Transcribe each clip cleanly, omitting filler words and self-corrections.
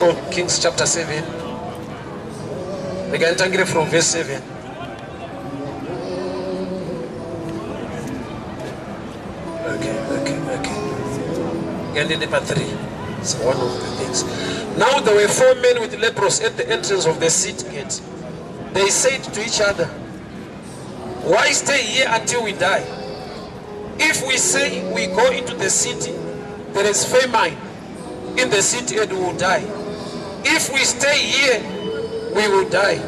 Kings chapter 7. Rega nditangire from verse 7. Okay. Ngandiende pa 3. It's one of the things. Now there were four men with leprosy at the entrance of the city gate. They said to each other, "Why stay here until we die? If we say we go into the city, there is famine in the city and we will die. If we stay here, we will die.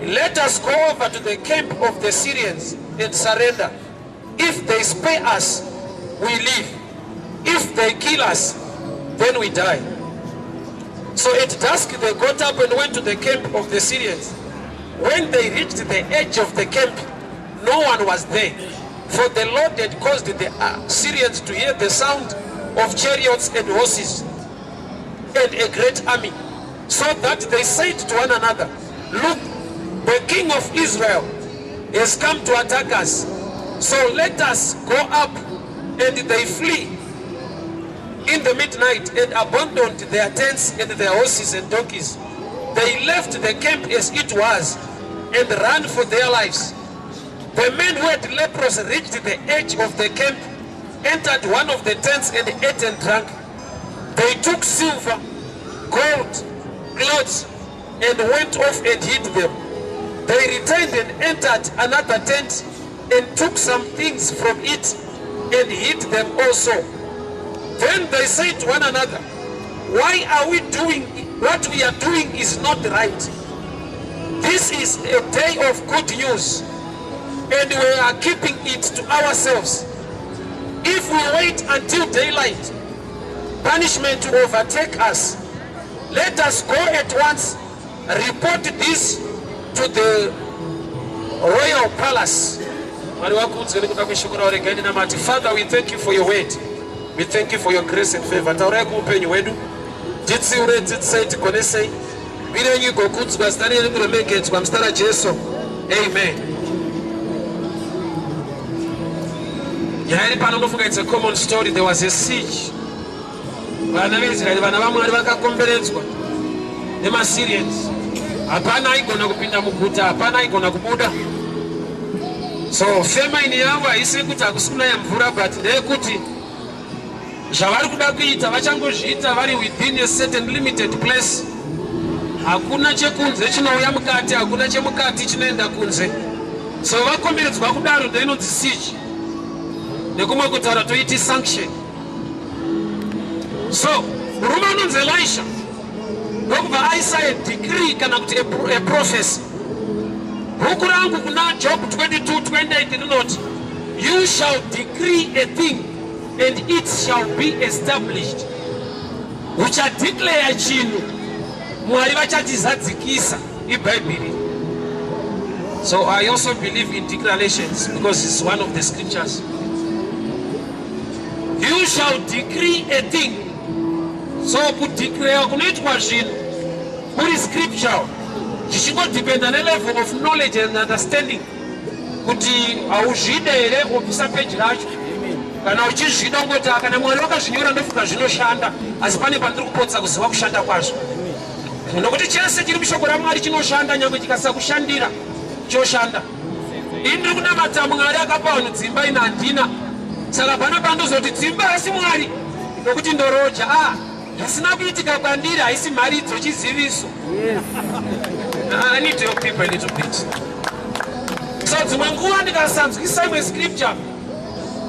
Let us go over to the camp of the Syrians and surrender. If they spare us, we live. If they kill us, then we die." So at dusk they got up and went to the camp of the Syrians. When they reached the edge of the camp, no one was there. For the Lord had caused the Syrians to hear the sound of chariots and horses and a great army, so that they said to one another, "Look, the king of Israel has come to attack us. So let us go up." And they flee in the midnight and abandoned their tents and their horses and donkeys. They left the camp as it was and ran for their lives. The men who had leprosy reached the edge of the camp, entered one of the tents and ate and drank. They took silver, gold, clothes, and went off and hid them. They returned and entered another tent and took some things from it and hid them also. Then they said to one another, "Why are we doing what we are doing is not right. This is a day of good news, and we are keeping it to ourselves. If we wait until daylight, punishment will overtake us. Let us go at once, report this to the royal palace." Mwari vakudzwe nekuda kweshoko ravo. Regai ndinamate. Father, we thank you for your word. We thank you for your grace and favor. Taurai kuupenyu hwedu, titsiure, dzidzisai, tigonesei. Mbiri yenyu igokudzwa, zita renyu kuremekedzwa, muzita raJesu, amen. Nyaya iri pano, ndofunga it's a common story. There was a siege. Vana veIsraeri, vana vaMwari, vakakomberedzwa nemaSyrians. Hapana aigona kupinda muguta, hapana aigona kubuda. So famine yavo haisi yekuti hakusi kunaya mvura, but ndeyekuti zvavari kuda kuita vachangozviita vari within a certain limited place. Hakuna chekunze chinouya mukati, hakuna chemukati chinoenda kunze. So vakomberedzwa kudaro, ndoinonzi siege. Nekumwe kutaura toiti sanction. So murume anonzi Elisha ndokubva aisa a decree kana kuti a prophecy. Bhuku rangu kuna Job 22 28 rinoti, "You shall decree a thing and it shall be established." Uchadeclare chinhu, Mwari vachatizadzikisa. Ibhaibheri. So I also believe in declarations because it's one of the scriptures. You shall decree a thing. So kudeclare kunoitwa zvinhu kuri scriptural, zvichingodependa nelevel of knowledge and understanding, kuti hauzvide here wobvisa peji racho. Kana uchizvida, ungoti, "Ah, kana Mwari wakazvinyora, ndofunga zvinoshanda, asi pane pandiri kupotsa kuziva kushanda kwazvo," nokuti chese chiri mushoko raMwari chinoshanda. Nyange chikasakushandira, choshanda. Ini ndiri kunamata Mwari akapa vanhu dzimba, ina handina. Saka pana pandozoti dzimba asi Mwari, nokuti ndoroja. A zvisina kuitika kwandiri haisi mharidzo, chiziviso. I need to help people a little bit. So dzimwe nguva ndikasanzwisa imwe scripture,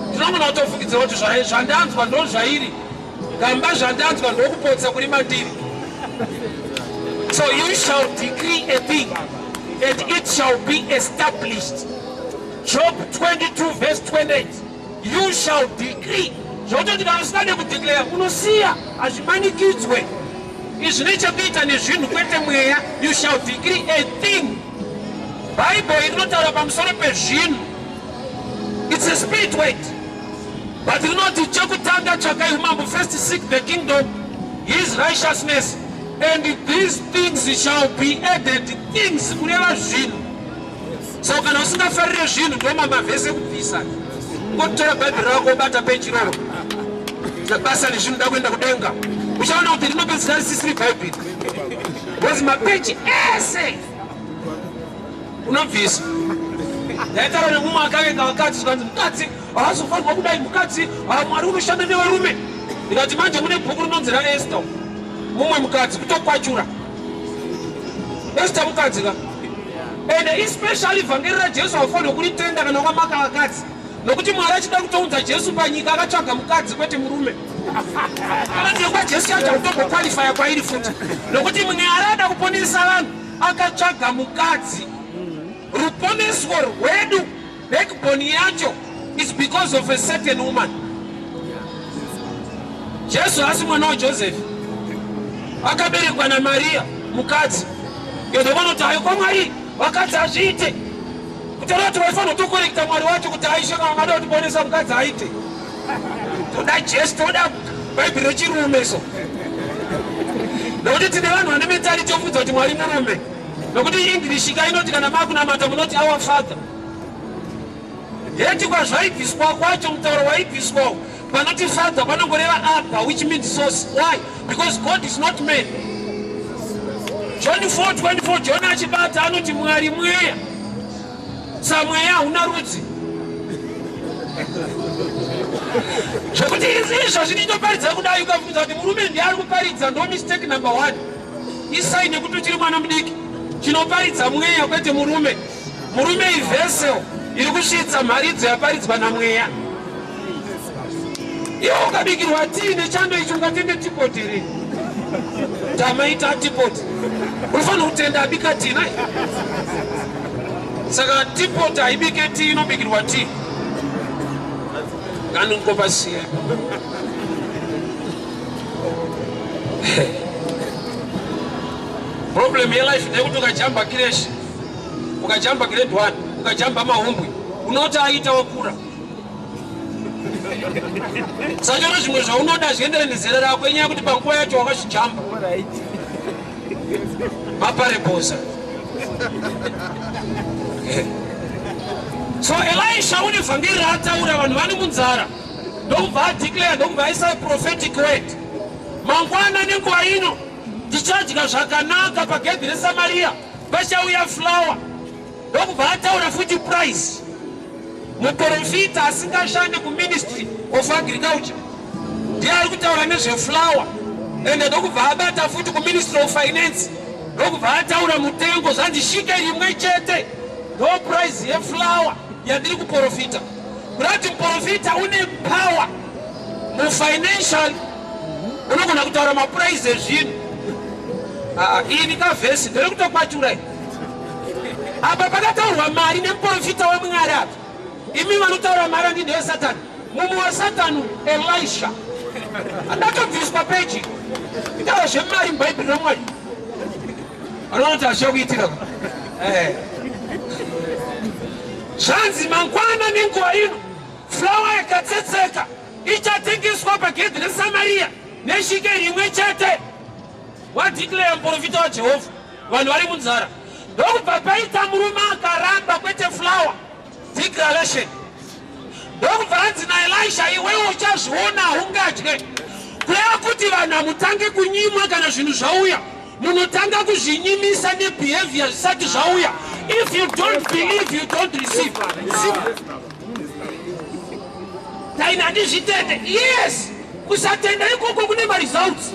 ndinogona kutofungidzira kuti zvandanzwa ndo zvairi, gamba zvandanzwa ndokupotsa kuri mandiri. So you shall decree a thing and it shall be established. Job 22 verse 28. You shall decree, zvokutoti kana usingade kudeclare, unosiya, hazvimanikidzwe. Izvi zvine chekuita nezvinhu, kwete mweya. You shall decree a thing. Bhaibheri rinotaura pamusoro pezvinhu. It's a spirit word, but rinoti chekutanga tsvakai umambo. First seek the kingdom, his righteousness, and these things shall be added. Things kureva zvinhu. So kana usingafarire zvinhu, ndomamavhesi ekubvisa. Ngotora Bhaibheri rako, ubata peji iroro. Basa nezvinhu, da kuenda kudenga. Uchaona kuti rinopedzisira risisiri Bhaibheri, because mapeji ese unobvisa. Ndaitaura nemumwe akavenga vakadzi, zvikanzi mukadzi haazofanirwa kudai, mukadzi Mwari unoshanda nevarume. Ndikati manje mune bhuku rinonzi raEsther, mumwe mukadzi kutokwachura Esther mukadzi ka, and especially vhangeri raJesu haufanirwa kuritenda kana wakamaka vakadzi, nokuti Mwari achida kutounza Jesu panyika akatsvaga mukadzi kwete murume. Kana ndekwa Jesu yacho hautombokwalifaya kwairi futi, nokuti Mwari ada kuponesa vanhu akatsvaga mukadzi. Ruponeswo rwedu, backbone yacho is because of a certain woman. Jesu haasi mwana waJoseph, akaberekwa naMaria mukadzi. Ende vanoti hayo kwaMwari vakadzi hazviite, kutaura kuti vaifanira kutokorekta Mwari wacho kuti aishe kana vangada kutiponesa mukadzi aite. Toda Jesu, toda Bhaibheri rechirume so, nokuti tine vanhu vane mentality yokubvunza kuti Mwari murume, nokuti English ka inoti kana makunamata munoti "Our Father". Yeti kwazvaibviswa kwacho, mutauro waibviswa panoti Father panongoreva Abba, which means source. Why? Because God is not man. John 4:24, John achibata anoti Mwari mweya, samweya hauna rudzi. Zvekuti izvozvi ndinoparidza kudai, ukabvunza kuti murume ndiye ari kuparidza, ndo mistake number one. Isai nekuti uchiri mwana mudiki. Chinoparidza mweya kwete murume. Murume ivessel iri kusvitsa mharidzo yaparidzwa namweya. Iwe ukabikirwa tii nechando ichi, ungatende teapot here? Tamaita teapot, unofanira kutenda abika tii nai. Saka teapot haibike tii, inobikirwa tii. Ngandingopasiya. Problem yelife ndeyekuti ukajamba creche, ukajamba grade 1, ukajamba mahumbwe, unoti aita wakura. Sachoro zvimwe zvaunoda zviendere nezera rako, inyaya yekuti panguva yacho wakazvijamba. Maparebosa. So Elisha une vhangeri raataura, vanhu vane munzara, ndokubva adeclare, ndokubva aisa prophetic word: mangwana nenguva ino tichadya zvakanaka pagedhi reSamariya, pachauya flour. Ndokubva ataura futi price. Muprofita asingashandi kuMinistry of Agriculture ndiye ari kutaura nezveflour, ende ndokubva abata futi kuMinistry of Finance, ndokubva ataura mutengo. Zvanzi shike rimwe chete ndo price yeflour yandiri kuprofita. Kurati muprofita une power mufinancial, unogona kutaura maprice ezvinhu. Ini kavhesi nderekutokwachura apa pakataurwa mari nemuprofita waMwari. Apa imi vanotaura mari andi ndeyesatani, mumwe wasatani Elisha andatobviswa peji kutaura zvemari muBhaibheri raMwari. Anoona kuti hazviya kuitira. Zvanzi mangwana nenguva ino flour yakatsetseka ichatengeswa pagedhi reSamariya neshike rimwe chete. Wadeclare muprofita waJehovha, vanhu vari munzara. Ndokubva paita murume akaramba, kwete flour declaration. Ndokubva anzi naElisha, iwewe uchazviona, haungadye. Kureva kuti vanhu hamutange kunyimwa kana zvinhu zvauya, munotanga kuzvinyimisa nebehavior zvisati zvauya. If you don't believe, you don't receive. Taini handizvitende. Yes, kusatenda ikoko kune maresults.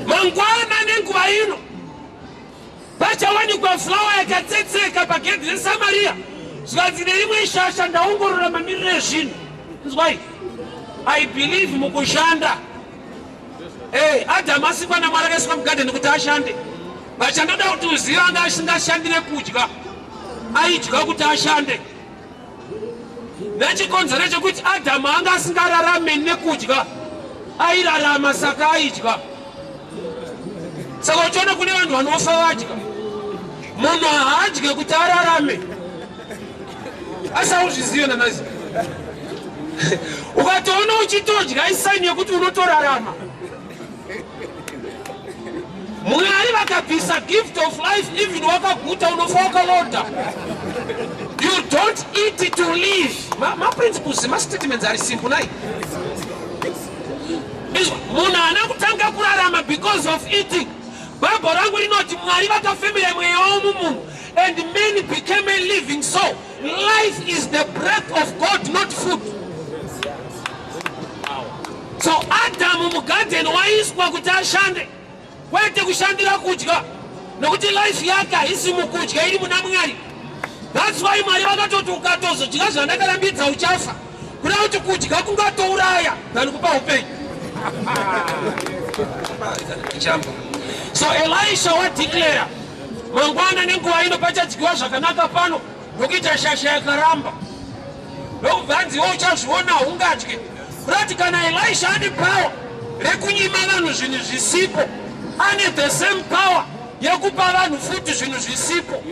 Mangwana nenguva ino pachawanikwa flour yakatsetseka pagedhi reSamariya. Zvikanzi nerimwe shasha, ndaongorora mamiriro ezvinhu. Nzwai, I believe mukushanda. Hey, Adhamu asikwa naMwari, akaiswa mugadheni kuti ashande. Vachandoda kuti uzive, anga asingashandire kudya, aidya kuti ashande, nechikonzero chekuti Adhamu anga asingararame nekudya, airarama saka aidya. Saka uchiona kune vanhu vanofa vadya. Munhu haadye kuti ararame, asi hauzvizive nanasi. Ukatoona uchitodya, isign yekuti unotorarama. Mwari vakabvisa gift of life, even wakaguta unofa wakaloda. You don't eat to live. Maprinciples, mastatements ari simple nai. Izwa, munhu haana kutanga kurarama because of eating. Bible rangu rinoti Mwari vakafemera mweya wavo mumunhu and man became a living soul. Life is the breath of God, not food. So Adamu mugarden waiswa kuti ashande, kwete kushandira kudya, nokuti life yake haisi mukudya, iri muna Mwari. That's why Mwari vakatoti ukatozodya zvandakarambidza uchafa, kuda kuti kudya kungatouraya than kupa upenyu. So Elisha wadeclare mangwana nenguva ino pachadyiwa zvakanaka pano, nokuita shasha yakaramba, ndokubva hanzi iwe uchazviona, haungadye. Kurati kana Elisha ane power rekunyima vanhu zvinhu zvisipo, ane the same power yekupa vanhu futi zvinhu zvisipo,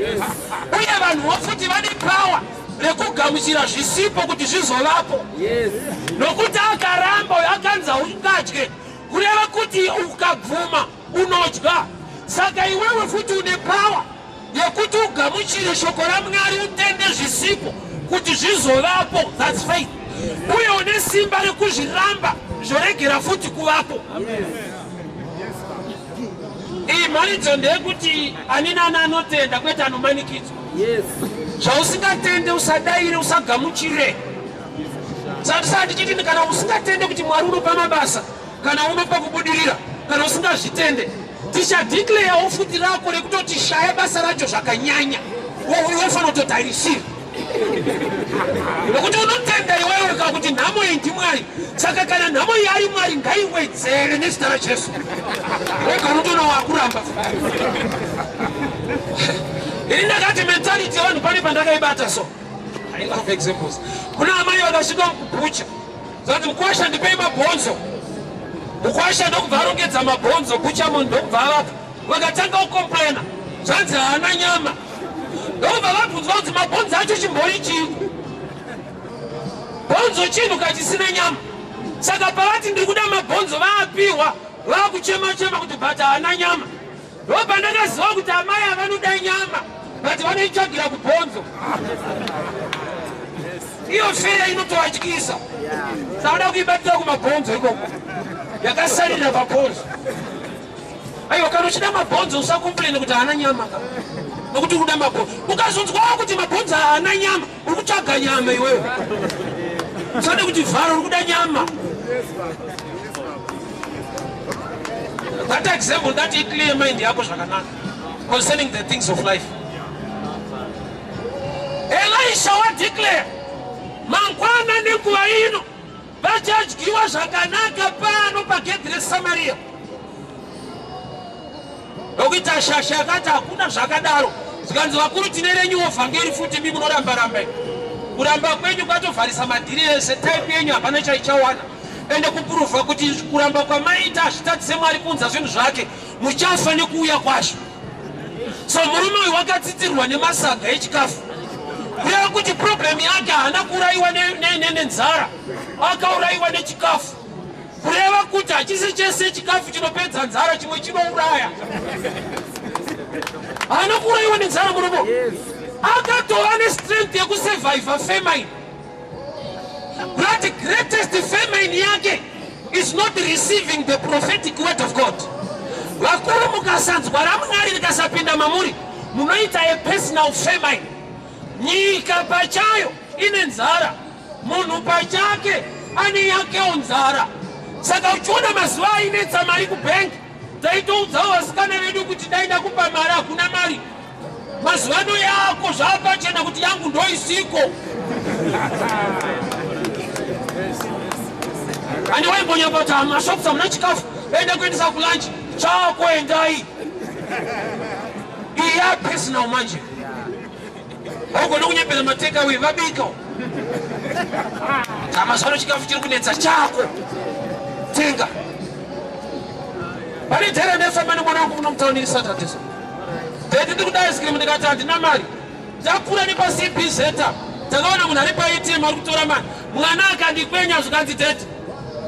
uye vanhuwo futi vane power rekugamuchira zvisipo kuti zvizovapo, nokuti akaramba uyo akanzi haungadye, kureva kuti ukabvuma unodya. Saka iwewe futi une power yekuti ugamuchire shoko raMwari, utende zvisipo kuti zvizovapo. That's faith. Uye une simba rekuzviramba, zvoregera futi kuvapo. Iyi mharidzo ndeyekuti ani nani anotenda, kwete anomanikidzwa. Zvausingatende usadaire, usagamuchire. Saka ndichiti kana usingatende kuti Mwari unopa mabasa, kana unopa kubudirira, kana usingazvitende, tichadeclarewo futi rako rekutoti shaya basa racho zvakanyanya, wofanira kutoti hairisiri, nokuti unotenda iwewe ka kuti nhamo iyi ndiMwari. Saka kana nhamo iyi ari Mwari, ngaiwedzere nezita raJesu. Wega unotoona wakuramba. Ini ndakati mentality yevanhu pane pandakaibata. So I love examples. Kuna amai vakasvika mukubhucha, zati, "Mukwasha, ndipei mabhonzo." Mukwasha ndokubva arongedza mabhonzo, butcher munhu ndokubva avapa. Vakatanga kucomplaina, zvanzi haana nyama. Ndokubva vabvunzwa kunzi mabhonzo acho chimbori chii? Bhonzo chinhu kachisina nyama. Saka pavati ndiri kuda mabhonzo, vaapiwa, vakuchema chema kuti but haana nyama. Ndopandakaziva kuti amai avanoda nyama, but vanoitsvagira kubhonzo. Iyo fear inotovatyisa, saka kuibatira kumabhonzo ikoko, yakasarira pabhonzo. Aiwa, kana uchida mabhonzo usacomplaine kuti haana nyama ka, nokuti uri kuda mabhonzo. Ukazonzwawo kuti mabhonzo haana nyama, uri kutsvaga nyama iwewe. Usade kuti vharo, uri kuda nyama. That example, that clear mind yako zvakanaka concerning the things of life. Elisha wadeclare mangwana nenguva ino vachadyiwa zvakanaka pano pagedhi reSamaria, nokuita shasha yakati hakuna zvakadaro. Zvikanzi, "Vakuru, tine renyuwo vhangeri futi, mi munoramba-ramba. Kuramba kwenyu kwatovharisa madhiri ese. Type yenyu hapana chaichawana. Ende kuprova kuti kuramba kwamaita hazvitadzise Mwari kuunza zvinhu zvake, muchafa nekuuya kwazvo." So murume uyu wakatsitirwa nemasaga echikafu, kureva kuti problem yake haana kuurayiwa nenzara, akaurayiwa nechikafu. Kureva kuti hachisi chese chikafu chinopedza nzara, chimwe chinouraya. Haana kuurayiwa nenzara murume, akatova nestrength yekusurviva famine. But greatest famine yake is not receiving the prophetic word of God. Vakuru, mukasanzwa raMwari rikasapinda mamuri, munoita a personal famine. Nyika pachayo ine nzara, munhu pachake ane yakewo nzara. Saka uchiona mazuva ainetsa mari kubhengi, taitoudzawo vasikana vedu kuti dai ndakupa mari, hakuna mari. Mazuva ano yako zvapachena kuti yangu ndoisiko. Ani waimbonyapata mashops hamuna chikafu, enda kuendesa kulunch chako, endai. Iyi yapersonal manje, haugona kunyepera matakeaway vabika. Mazuva ano chikafu chiri kunetsa, chako tenga. Pane dhera ndefamba nemwana wangu muno mutauni Saturday. "Daddy, ndiri kuda ice cream." Ndikati handina mari. Takura nepaCBZ, takaona munhu ari paATM ari kutora mari. Mwana akandikwenya, zvikanzi, "Daddy,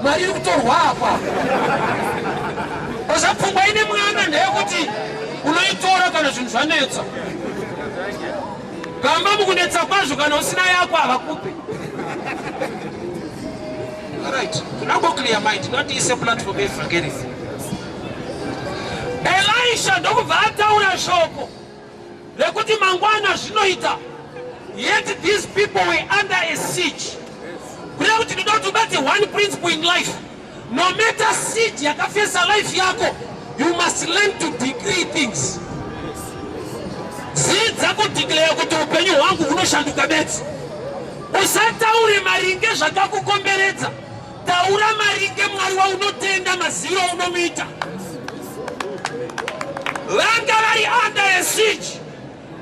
mari iri kutorwa apa." Basa pfungwa ine mwana ndeyekuti unoitora kana zvinhu zvanetsa. Gamba mukunetsa kwazvo, kana usina yako havakupe. Alright, kunango clear mind, not ise platform yevhangeri. Elisha ndokubva ataura shoko rekuti mangwana zvinoita. Yet these people were under a siege. Kureva kuti ndinoda kuti ubate one principle in life. No matter siege yakafesa life yako, you must learn to decree things. Dzidza kudeclare kuti upenyu hwangu hunoshanduka bedzi. Usataure maringe zvakakukomberedza, taura maringe Mwari waunotenda, maziviro aunomuita. Vanga vari under a siege,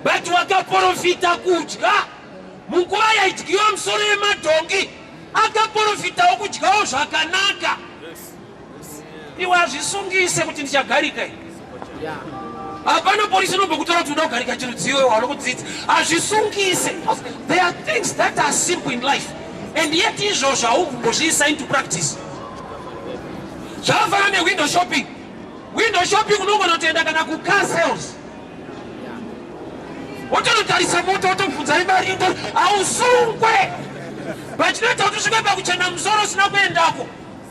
but wakaprofita kudya munguva yaidyiwa musoro yemadhongi, akaprofitawo kudyawo zvakanaka. Iwe hazvisungise kuti ndichagarika ini. Hapana polisi inombokutora kuti uda kugarika chirudziwe wanokudzidza. Hazvisungise. There are things that are simple in life and yet izvozvo haumbozviisa into practice. Zvakafanana newindow shopping. Window shopping unogona kutoenda kana kucar sales, wotonotarisa mota, wotobvunza imari, hausungwe. Pachinoita kuti usvike pakuchena musoro usina kuendako,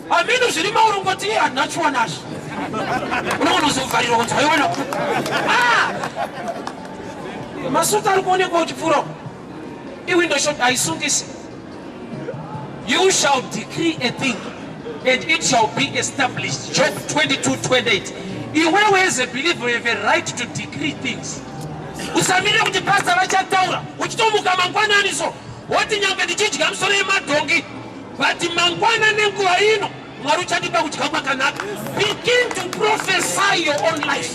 hameno zviri mauri, ungoti handina chiwanazvo, unogona kuzovharirwa kunzi waiwana. Ah! Masuta ari kuonekwa uchipfuura. Iwindow shop, haisungisi. You shall decree a thing and it shall be established. Job 22:28. Iwewe as a believer, you have a right to decree things. Usamirire kuti pastor vachataura. Uchitomuka mangwanani so, woti nyange ndichidya musoro yemadhongi, but mangwana nenguva ino Mwari uchandipa kudya kwakanaka. Begin to prophesy your own life.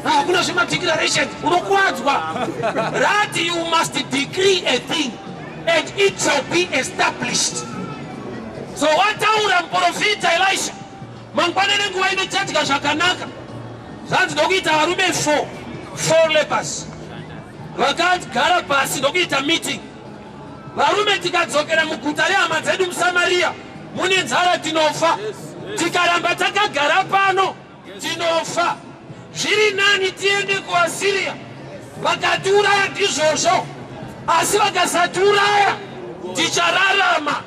Hakuna zvemadeclarations, unokuwadzwa. Rati you must decree a thing and it shall be established. So wataura muprofita Elisha, mangwana nenguva ino chadya zvakanaka. Zvanzi ndokuita varume 4, 4 lepers vakagara pasi ndokuita meeting. Varume, tikadzokera muguta rehama dzedu muSamaria, mune nzara, tinofa. Tikaramba takagara pano, tinofa. Zviri nani tiende kuAsiria. Vakatiuraya, ndizvozvo, asi vakasatiuraya, tichararama.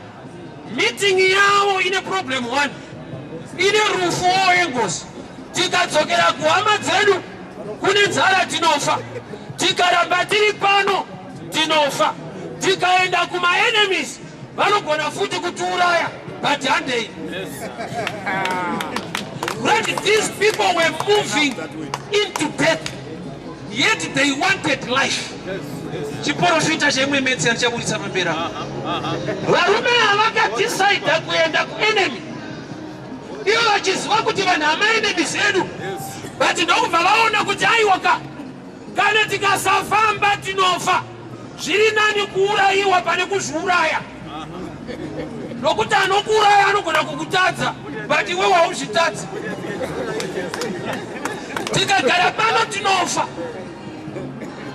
Meeting yavo ine problem one, ine rufuwo yengozi. Tikadzokera kuhama dzedu kune nzara, tinofa. Tikaramba tiri pano, tinofa. Tikaenda kumaenemies, vanogona futi kutiuraya, but handei. Right, these people were moving into death, yet they wanted life. Chiprofita chemwe metsi andichaburitsa pamberi apa. Varume havakadhisaidha kuenda kuenemy ivo vachiziva kuti vanhu hamaenemies edu, but ndokubva vaona kuti aiwaka, kana tikasafamba tinofa. Zviri nani kuurayiwa pane kuzviuraya, nokuti anokuuraya anogona kukutadza, but iwe wauzvitadzi. Tikagara pano tinofa,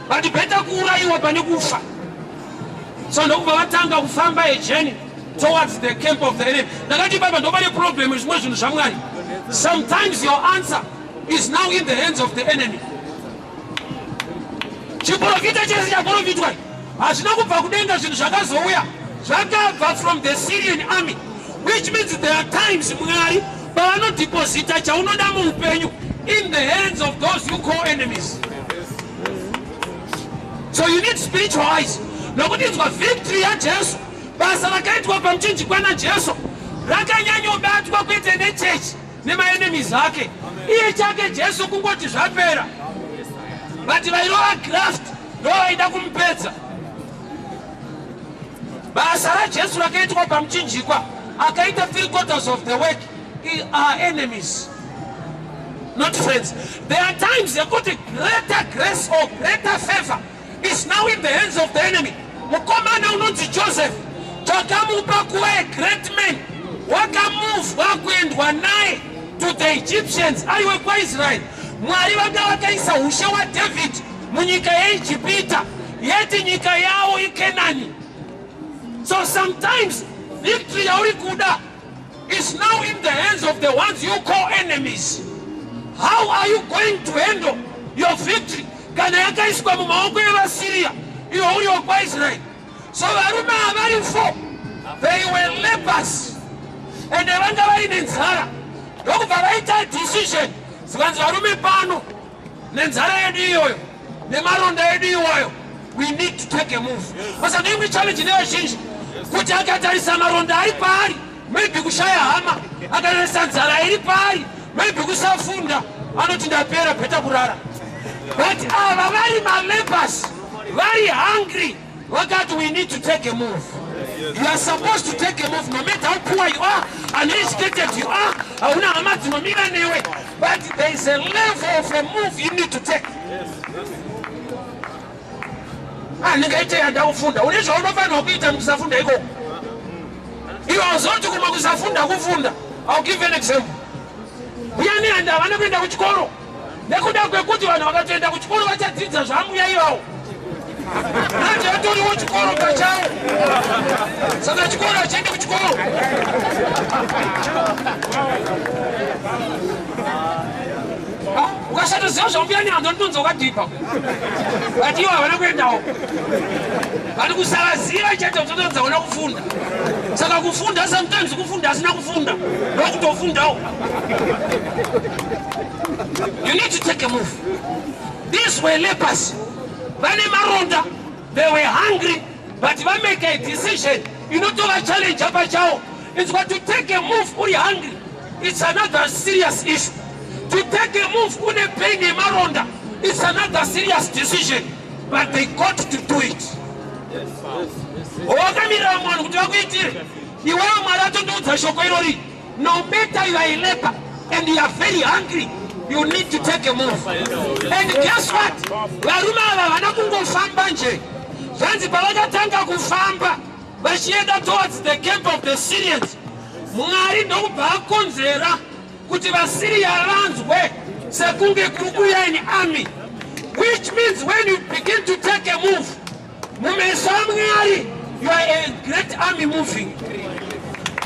but better kuurayiwa pane kufa. So ndokubva vatanga kufamba a journey towards the camp of the enemy. Ndakati baba, ndopane problem. Zvimwe zvinhu zvaMwari, sometimes your answer is now in the hands of the enemy. Chiprofita chese chaprofitwa hazvina kubva kudenga. Zvinhu zvakazouya zvakabva from the Syrian army, which means there are times Mwari pavanodhiposita chaunoda muupenyu in the hands of those you call enemies. So you need spiritual eyes, nokuti inzwa, victory yaJesu, basa rakaitwa pamuchinjikwa naJesu rakanyanyobatwa kwete nechechi, nemaenemies ake. Iye chake Jesu kungoti zvapera, but vairova graft ndo vaida kumupedza. Basa raJesu rakaitwa pamuchinjikwa, akaita three quarters of the work, are enemies, not friends. There are times yekuti greater grace or greater favor is now in the hands of the enemy. Mukomana unonzi Joseph, takamupa kuva a great man, wakamuvhwa kuendwa naye to the Egyptians aiwe kwaIsraeri. Mwari vanga vakaisa ushe waDavid munyika yeIjipita, yeti nyika yavo iKenani. So sometimes victory yauri kuda is now in the hands of the ones you call enemies. How are you going to handle your victory kana yakaiswa mumaoko evaSiriya, iwe uri wekwaIsraeri? So varume ava vari four, they were lepers, ende vanga vaine nzara. Ndokubva vaita decision, zikanzi, "Varume, pano nenzara yedu iyoyo nemaronda edu iwayo, we need to take a move." Basa neimwe challenge nevazhinji kuti akatarisa maronda ari paari, maybe kushaya hama, akatarisa nzara iri paari, maybe kusafunda, anoti, "Ndapera, better kurara." But ava vari malepers, vari hungry, vakati, "We need to take a move." You are supposed to take a move no matter how poor you are, uneducated you are, hauna hama dzinomira newe, but there is a level of a move you need to take. Ah, ndingaite yandakufunda, une zvaunofanirwa kuita mukusafunda ikoko. Iwe uzoti kumwe kusafunda kufunda. I'll give an example. Mbuya Nehanda havana kuenda kuchikoro nekuda kwekuti vanhu vakatoenda kuchikoro vachadzidza zvambuya ivavo. Manje vatoriwo chikoro pachavo, saka chikoro hachiende kuchikoro. Ah, ukasatoziva zvambuya Nehanda, unotonzi wakadhipa, but ivo havana kuendawo. Vari kusavaziva chete, utotonzi hauna kufunda. Saka kufunda, sometimes kufunda asina kufunda ndokutofundawo. You need to take a move. These were lepers, vane maronda, they were hungry, but vamake a decision inotova challenge pachavo. It's what to take a move uri hungry, it's another serious issue. To take a move une pain yemaronda, it's another serious decision, but they got to do it. Wakamirira munhu kuti vakuitire iwewe. Mwari atondoudza shoko irori: no matter you are a leper and you are very hungry, you need to take a move. And guess what? Varume ava havana kungofamba nje. Zvanzi pavakatanga kufamba vachienda towards the camp of the Syrians, Mwari ndokubva akonzera kuti vaSiriya vanzwe sekunge kuri kuuya an army, which means when you begin to take a move, mumeso aMwari you are a great army moving.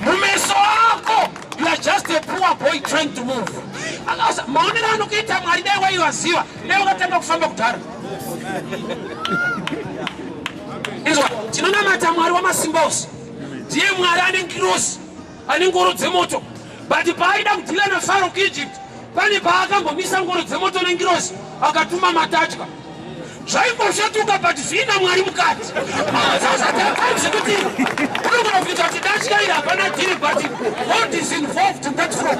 Mumeso ako you are just a poor boy trying to move. Maonero anokuita Mwari, dai waivaziva, dai wakatanga kufamba kudhara. Izwa, tinonamata Mwari wamasimba ose. Ndiye Mwari ane ngirosi, ane ngoro dzemoto, but paaida kudeala naFaro kuEgypt, pane paakambomisa ngoro dzemoto nengirosi, akatuma matatya. Zvaingosvetuka, but zvina Mwari mukati. Zvekuti unogona kuita kuti datya iri hapana deal, but God is involved in that frog.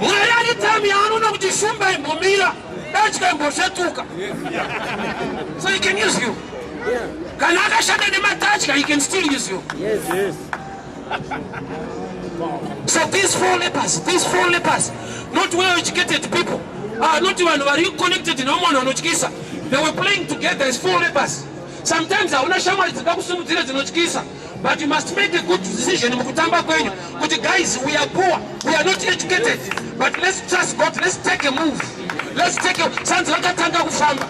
Mwari ane time yaanoona kuti shumba imbomira, datya imbosvetuka, so he can use you. Kana akashanda nematatya, he can still use you. So these four lepers, these four lepers, not well educated people, not vanhu vari connected neumwe vanotyisa, they were playing together as four lepers. Sometimes hauna shamwari dzingakusimudzira dzinotyisa, but you must make a good decision mukutamba kwenyu kuti, "Guys, we are poor, we are not educated, but let's trust God, let's take a move, let's take a." Sanzi vakatanga kufamba.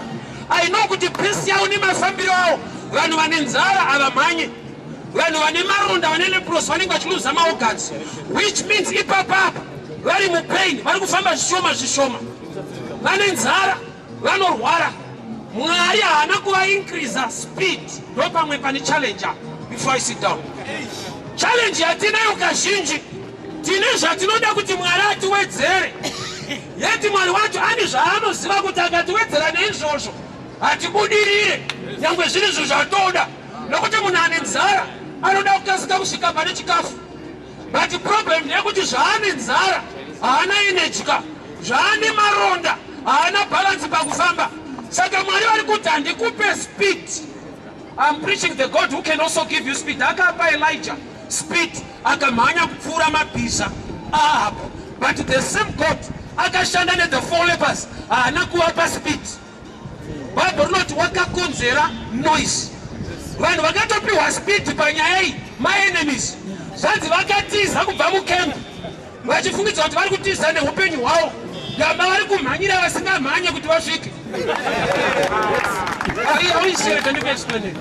I know kuti pace yavo nemafambiro avo, vanhu vane nzara havamhanye, vanhu vane maronda, vane leprosy, vanenge vachiluza maorgans, which means ipapapa vari mupain, vari kufamba zvishoma zvishoma, vane nzara, vanorwara. Mwari haana kuvaincreasa speed. Ndo pamwe pane challenge apa. Before I sit down, challenge yatinayo kazhinji, tine zvatinoda kuti Mwari atiwedzere, yeti Mwari wacho ane zvaanoziva kuti akatiwedzera neizvozvo hatibudirire, nyangwe zviri zvo zvatoda, nokuti munhu ane nzara anoda kukasika kusvika pane chikafu. But problem ndeyekuti zvaane nzara haana energy ka, zvaane maronda haana balance pakufamba. Saka Mwari vari kuti, "Handikupe speed." I'm preaching the God who can also give you speed. Akapa Elijah speed, akamhanya kupfuura mabhiza Ahab, but the same God akashanda nethe four lepers haana kuvapa speed. Bhaibheri rinoti wakakonzera noise. Vanhu vakatopiwa speed panyaya iyi maenemies. Zvanzi vakatiza kubva mucamp vachifungidza kuti vari kutiza neupenyu hwavo, gamba vari kumhanyira vasingamhanye kuti vasvike. Auisiyereka ndikuexplainei.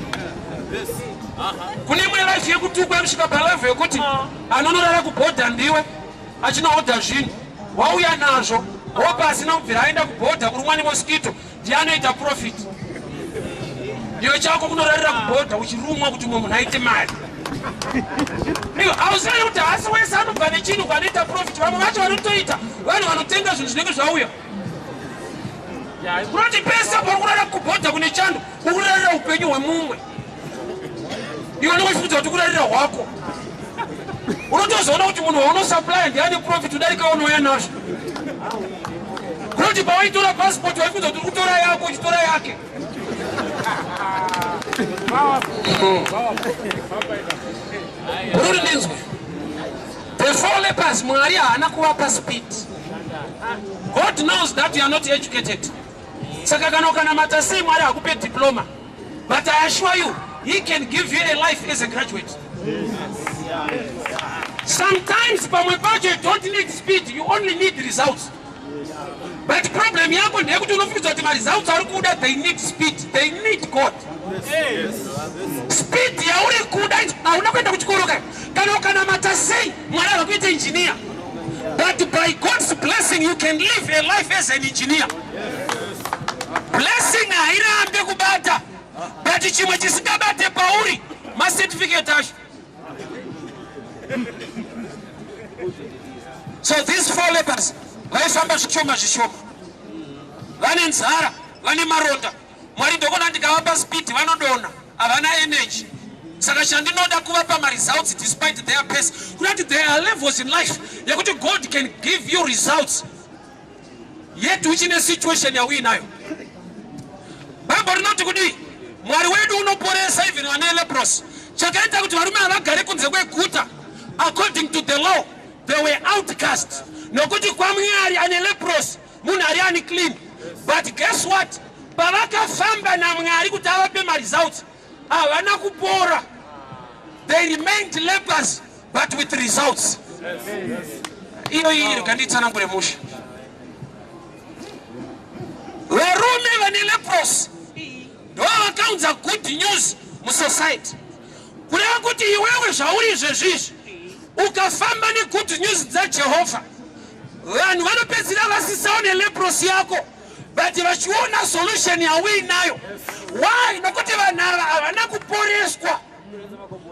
Kune imwe life yekutukwa yekusvika palevel yekuti anonorara kubhodha ndiwe, achinohodha zvinhu, wauya nazvo, wopa asina kubvira aenda kubhodha kurumwa nemosquito, ndiye anoita profit. Iwe chako kunorarira kubhodha uchirumwa kuti mumwe munhu aite mari. Iwe hauzivi kuti haasi wese anobva nechinhu kwanoita profit. Vamwe vacho vanotoita vanhu vanotenga zvinhu zvinenge zvauya. Kunoti pese pauri kurara kubhodha kune chando ukurarira upenyu hwemumwe. Iwe unenge uchifunza kuti kurarira hwako. Unotozoona kuti munhu waunosupply ndiye ane profit kudarika unouya nazvo. Kunoti pawaitora passport waifunza kuti uri kutora yako uchitora yake. Ruri ndinzwe. The four lepers Mwari haana kuvapa speed. God knows that you are not educated. Saka kana ukanamata sei Mwari hakupe diploma. But I assure you, he can give you a life as a graduate. Sometimes pamwe pacho you don't need speed, you only need results. But problem yako ndeyekuti unofungidzwa kuti maresults ari kuda they need speed, they need God. Speed yauri kuda hauna kuenda kuchikoro kai. Kana ukanamata sei Mwari avakuita engineer. But by God's blessing you can live a life as an engineer. Blessing hairambe kubata but chimwe chisingabate pauri macertificate acho. So these four lepers vaifamba zvishoma zvishoma, vane nzara, vane maronda. Mwari ndokona ndikavapa speed vanodonha, havana energy. Saka chandinoda kuvapa maresults despite their pace. Kunati there are levels in life yekuti God can give you results yet uchine situation yauinayo. Bible rinoti kudii? Mwari wedu unoporesa even vane leprosy. Chakaita kuti varume havagare kunze kweguta according to the law they were outcast nokuti kwaMwari ane leprosy munhu ari unclean. But guess what? Pavakafamba naMwari kuti avape maresults havana kupora. They remained lepers but with results. Iyo iyi rega nditsanangure mushe. Varume vane leprosy ndo vakaunza good news musociety. Kureva kuti iwewe zvauri izvezvi ukafamba negood news dzaJehovha, vanhu vanopedzisira vasisaone leprosy yako but vachiona solution yauinayo. Why? Nokuti vanhu ava havana kuporeswa.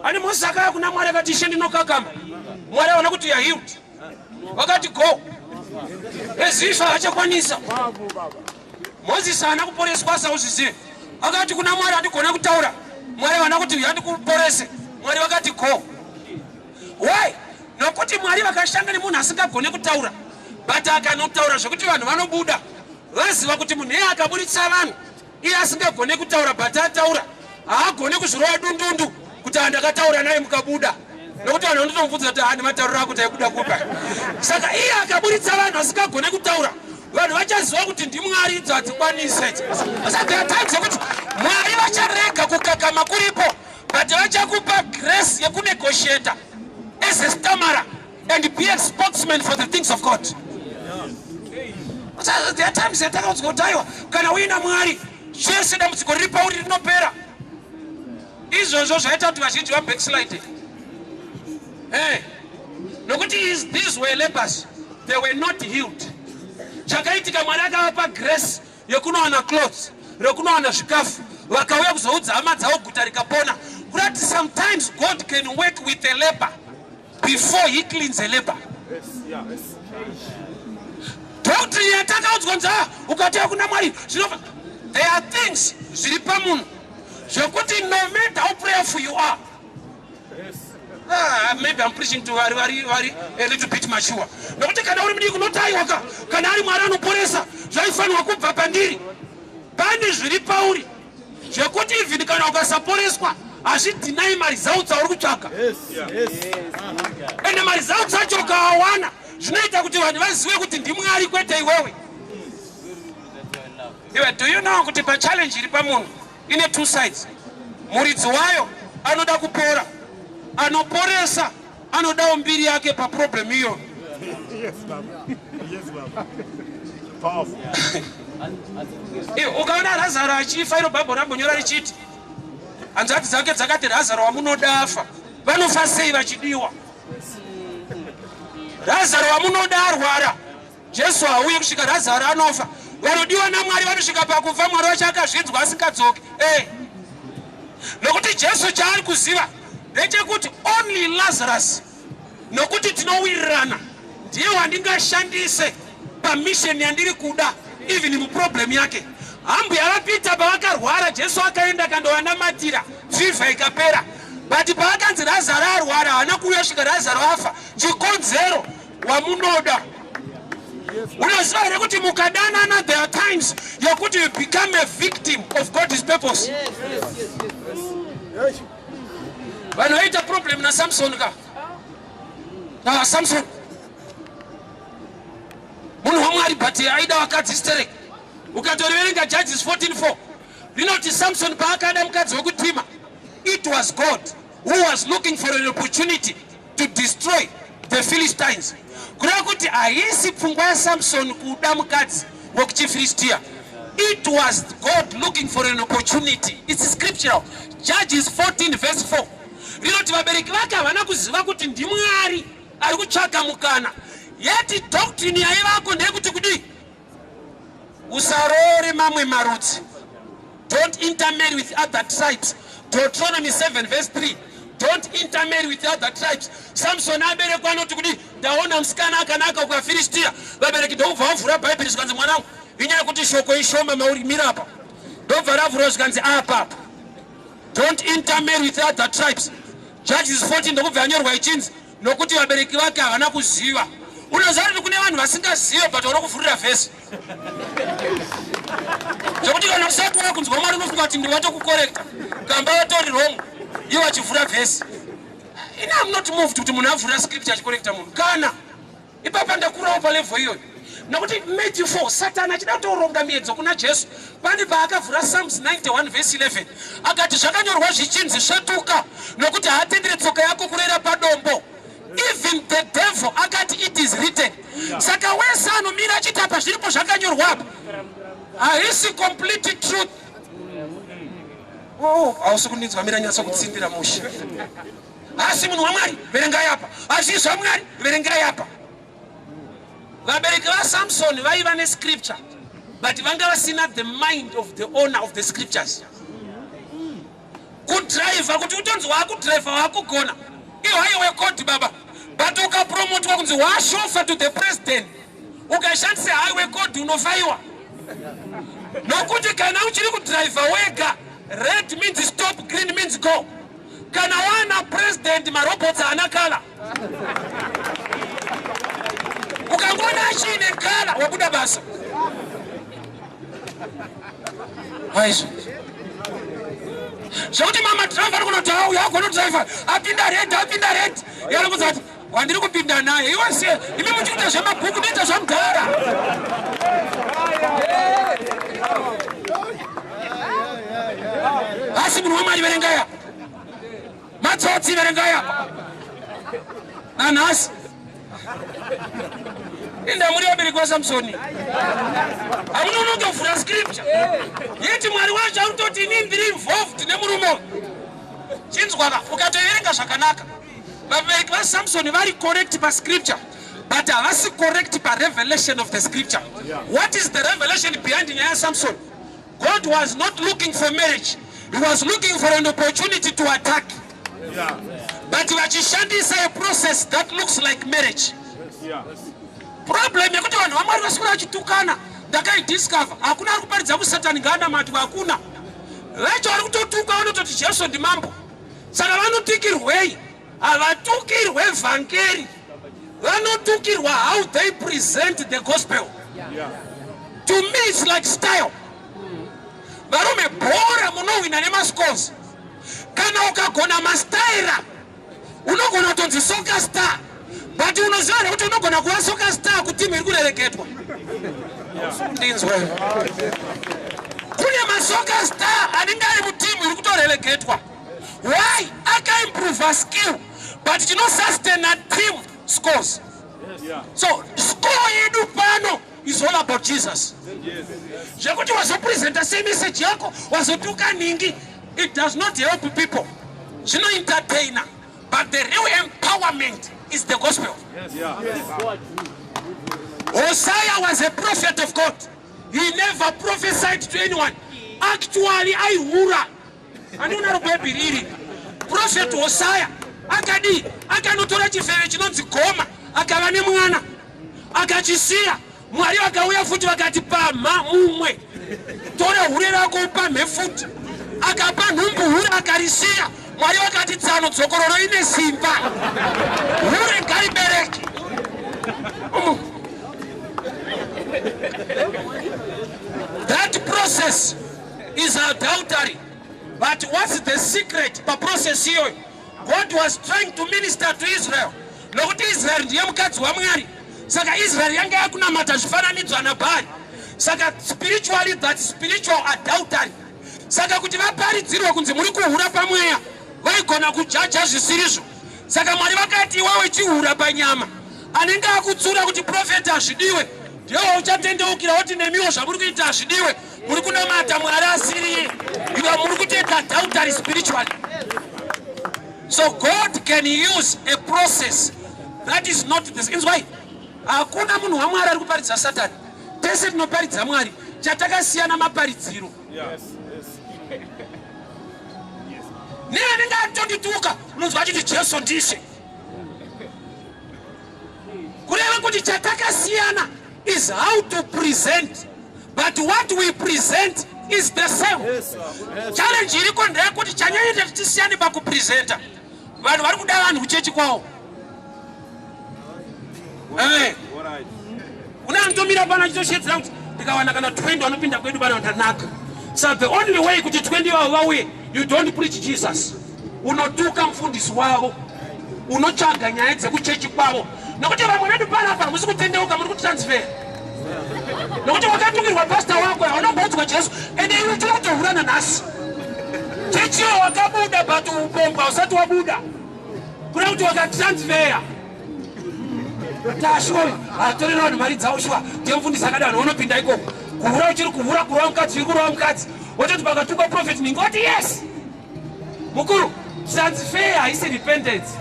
Ani Moses akauya kuna Mwari akati ishe ndinokakama. Mwari aona kuti you are healed. Vakati go. Ezisho haachakwanisa. Moses haana kuporeswa sauzvizive. Akati kuna Mwari handigona kutaura. Mwari havana kuti handikuporese. Mwari vakati go. Why? Nokuti Mwari vakashanda nemunhu asingagone kutaura. But akanotaura zvekuti vanhu vanobuda. Vaziva kuti munhu iye akaburitsa vanhu iye asingagone kutaura but ataura haagone kuzvirova dundundu kuti andakataura naye mukabuda nokuti vanhu vanotomubvunza kuti hani matauriro ako taibuda kupa. Saka iye akaburitsa vanhu asingagone kutaura, vanhu vachaziva kuti ndiMwari idzo hadzikwanise. Saka there are times yekuti Mwari vacharega kukakama kuripo but vachakupa grace yekunegotiata as a stammerer and be a spokesman for the things of God. There are times yatakaudzwa kuti aiwa kana uina Mwari chese dambudziko riri pauri rinopera. Izvozvo zvaita kuti vazhinji vabackslide. Hey, nokuti these were lepers, they were not healed. Chakaitika Mwari akavapa grace yekunowana clothes, rekunowana zvikafu, vakauya kuzoudza hama dzavo guta rikapona. Kurati sometimes God can work with a leper before he cleans a leper. Doctrine yatakaudzwa nzaa ukatouya kuna Mwari zvinobva. There are things zviri pamunhu zvekuti no matter how prayerful you are. Ah, maybe I'm preaching to vari vari vari a little bit mature. Nokuti kana uri mudiki unotaiwa ka, kana ari Mwari anoporesa zvaifanirwa kubva pandiri. Pane zviri pauri zvekuti even kana ukasaporeswa hazvidhinai maresults auri kutsvaga. Ende maresults acho ukaawana zvinoita kuti vanhu vazive kuti ndiMwari kwete iwewe. Iwe, do you know kuti pachallenge iri pamunhu ine two sides? Muridzi wayo anoda kupora, anoporesa anodawo mbiri yake paproblem iyo. Yes, Baba. Yes, Baba. Powerful. Ukaona Razaro achifa, iro Bhaibheri rambonyora richiti hanzvadzi dzake dzakati Razaro wamunoda afa. Vanofa sei vachidiwa? Razaro wamunoda arwara, Jesu hauyi kusvika Razaro anofa. Vanodiwa naMwari vanosvika pakufa, Mwari wacho akazvinzwa asingadzoki. Nokuti Jesu chaari kuziva ndechekuti only Lazarus, nokuti tinowirirana, ndiye wandingashandise pamission yandiri kuda, even muproblem yake. Hambuya vaPeter pavakarwara, Jesu akaenda akandovanamatira, fever ikapera. But paakanzi Lazaro arwara, haana kuuya svika Lazaro afa. Chikonzero wamunoda. Unoziva here kuti mukadanana, there are times yekuti you become a victim of God's purpose. Vanhu vaita problem naSamson ka. Ah, Samson munhu waMwari, but aida vakadzi sterek. Ukatoriverenga Judges 14:4, rinoti Samson paakada mukadzi wekutima, it was God who was looking for an opportunity to destroy the Philistines. Kureva kuti haisi pfungwa yaSamson kuda mukadzi wekuchiFilistia. It was God looking for an opportunity. It's scriptural. Judges 14 verse 4 rinoti vabereki vake havana kuziva kuti ndiMwari ari kutsvaka mukana. Yeti doctrine yaivako ndeyekuti kudii? Usaroore mamwe marudzi. Don't intermarry with other tribes. Deuteronomy 7 verse 3. Don't intermarry with other tribes. Samson aberekwa anoti kudii? Ndaona musikana akanaka kuvaFiristia. Vabereki ndokubva vavhura Bhaibheri, zvikanzi, "Mwanangu, inyaya yekuti shoko ishoma mauri, mira apa." Ndobva ravhura, zvikanzi apa apa, "Don't intermarry with other tribes." Judges 14 ndokubva yanyorwa ichinzi nokuti vabereki vake havana kuziva. Unoziva kuti kune vanhu vasingazive, but vanokuvhurira vhesi zvekuti kana usati wakunzwa Mwari unofunga kuti ndivatokucorrecta, kamba vatori wrong, ivo vachivhura vhesi. Ini am not moved kuti munhu avhura scripture achicorrecta munhu. Kana ipapa ndakurawo palevel iyoyo, nokuti Matthew 4, Satani achida kutoronga miedzo kuna Jesu, pane paakavhura Psalms 91 verse 11, akati, "Zvakanyorwa zvichinzi, svetuka, nokuti haatendere tsoka yako kurera padombo." Even the devil akati, "It is written." Saka wese anomira achiti apa zviripo, zvakanyorwa apa, haisi complete truth. Oh, hausi kundinzwa. Mira nyatso kutsindira mushe. Asi munhu waMwari, verengai apa. Asi zvaMwari, verengai apa. Vabereki vaSamson vaiva nescripture, but vanga vasina the mind of the owner of the scriptures. Kudhiraivha, kuti utonzi waakudhiraivha, waakugona, ihighway code, baba. But ukapromotwa kunzi wachauffeur to the president, ukashandisa highway code unofaiwa, nokuti kana uchiri kudhiraivha wega, red means stop, green means go. Kana wana president, marobots haana colour. Ukangoona achiine colour, wabuda basa. Aizvo zvekuti mama driver ari kunoti, "Auya agonodriver, apinda red, apinda red." Yarikudza kuti wandiri kupinda naye iwe se imi muchikuita zvemabhuku, ndoita zvamudhara. Asi munhu waMwari, verengaya matsotsi, verengaya nanhasi. Inda muri vabereki vaSamsoni, hamunonotovhura scripture, yeti Mwari wacho ari kutoti, "Inini ndiri involved nemurume uyu." Chinzwaka, ukatoverenga zvakanaka, vabereki vaSamsoni vari correct pascripture, but havasi correct parevelation of the scripture. What is the revelation behind nyaya yaSamson? God was not looking for marriage. He was looking for an opportunity to attack, but vachishandisa a process that looks like marriage. Problem yekuti vanhu vaMwari vaswera vachitukana, ndakaidiscover, hakuna ari kuparidza kusatani ngaanamatwa. Hakuna vacho vari kutotuka, vanototi Jesu ndimambo. Saka vanotukirwei? Havatukirwe vhangeri, vanotukirwa how they present the gospel. To me it's like style. Varume, bhora munohwina nemascores. Kana ukagona mastaira, unogona kutonzi soccer star, but unoziva here kuti unogona kuva soccer star kutimu iri kurereketwa? Ndinzwe, kune masoccer star anenge ari mutimu iri kutorereketwa. Why? Akaimprova skill, but chinosustaina team, scores. So score yedu pano is all about Jesus. Zvekuti wazopresenta semessage yako, wazotuka nhingi, it does not help people. Zvinoentertaina, but the real empowerment is the gospel. Hosea was a prophet of God. He never prophesied to anyone. Actually aihura. Handionaro Bhaibheri iri. Prophet Hosaya akadii? Akanotora chifeve chinonzi Goma, akava nemwana, akachisiya. Mwari vakauya futi vakati pamha mumwe, tora hure rako upamhe futi. Akapa nhumbu hure akarisiya. Mwari vakati tsano dzokororo ine simba, hure ngaribereke. That process is adultery. But what's the secret paprocess iyoyo? God was trying to minister to Israel. Nokuti Israel ndiye mukadzi waMwari. Saka Israel yanga yakunamata zvifananidzo anaBhaari. Saka spiritually that spiritual adultery. Saka kuti vaparidzirwe kunzi muri kuhura pamweya, vaigona kujaja zvisirizvo. Saka Mwari vakati iwewe chihura panyama, anenge akutsura kuti profeti hazvidiwe, ndiwe uchatendeukira woti nemiwo zvamuri kuita hazvidiwe, muri kunamata Mwari asiriye, iwe muri kutoita adultery spiritually. So God can use a process that is not this. Inzwai, hakuna munhu waMwari ari kuparidza Satani. Tese tinoparidza Mwari, chatakasiyana maparidziro. Neanenge atondituka unonzwa achiti Jesu ndishe. Kureva kuti chatakasiyana is how to present, but what we present is the same. Challenge iriko ndeyekuti chanyanyoita kuti tisiyane pakupresenta, vanhu vari kuda vanhu kuchechi kwavo. Une anotomira pano achitoshedzera kuti ndikawana kana 20 vanopinda kwedu pano ndanaka. So the only way kuti 20 vavo vauye, you don't preach Jesus, unotuka mufundisi wavo, unotsvaga nyaya dzekuchechi kwavo. Nokuti vamwe vedu panapa hamusi kutendeuka, muri kutransfer, nokuti wakatukirwa pasta wako, haunomboudzwa Jesu, ende iwe tiri kutohurana nhasi. Chechiyo wakabuda, but upombwa usati wabuda, kuda kuti wakatransfer. Tashuwa atorera vanhu mari dzavo, shuwa ndiye mufundisi akada vanhu vanopinda ikoko. Kuhura uchiri kuhura, kurova mukadzi uri kurova mukadzi, wototi pakatukwa prophet ningoti yes. Mukuru, transfer haisi repentance.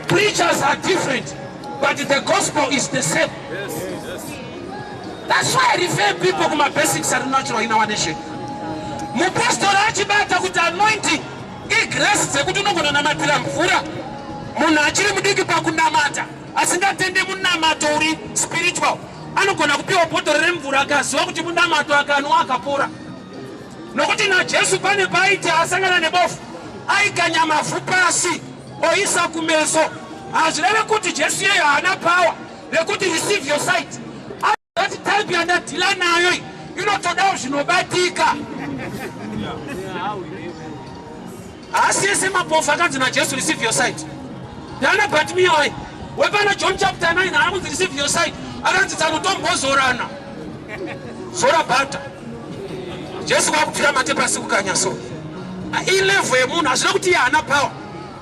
Preachers are different, but the gospel is the same. That's why I refer people kuma basics are natural in our nation. Mupostori achibata kuti anointing igrace dzekuti unogona namatira mvura, munhu achiri mudiki pakunamata asingatende munamato uri spiritual anogona kupiwa bhodhoro remvura akaziva kuti munamato, akanwa akapora. Nokuti naJesu pane paiti asangana nebofu, aikanya mavhu pasi oisa kumeso. Hazvireve kuti Jesu iyeyo haana power rekuti receive your sight. That type yandadhila nayo inotodawo zvinobatika. Haasi ese mapofu akanzi naJesu receive your sight. Ndana Bartimaeus wepana John chapter 9 haana kunzi receive your sight, akanzi tsanotombozorana zora bhata. Jesu kwakupfira mate pasi kukanya. So ilevel yemunhu, hazvina kuti iye haana power.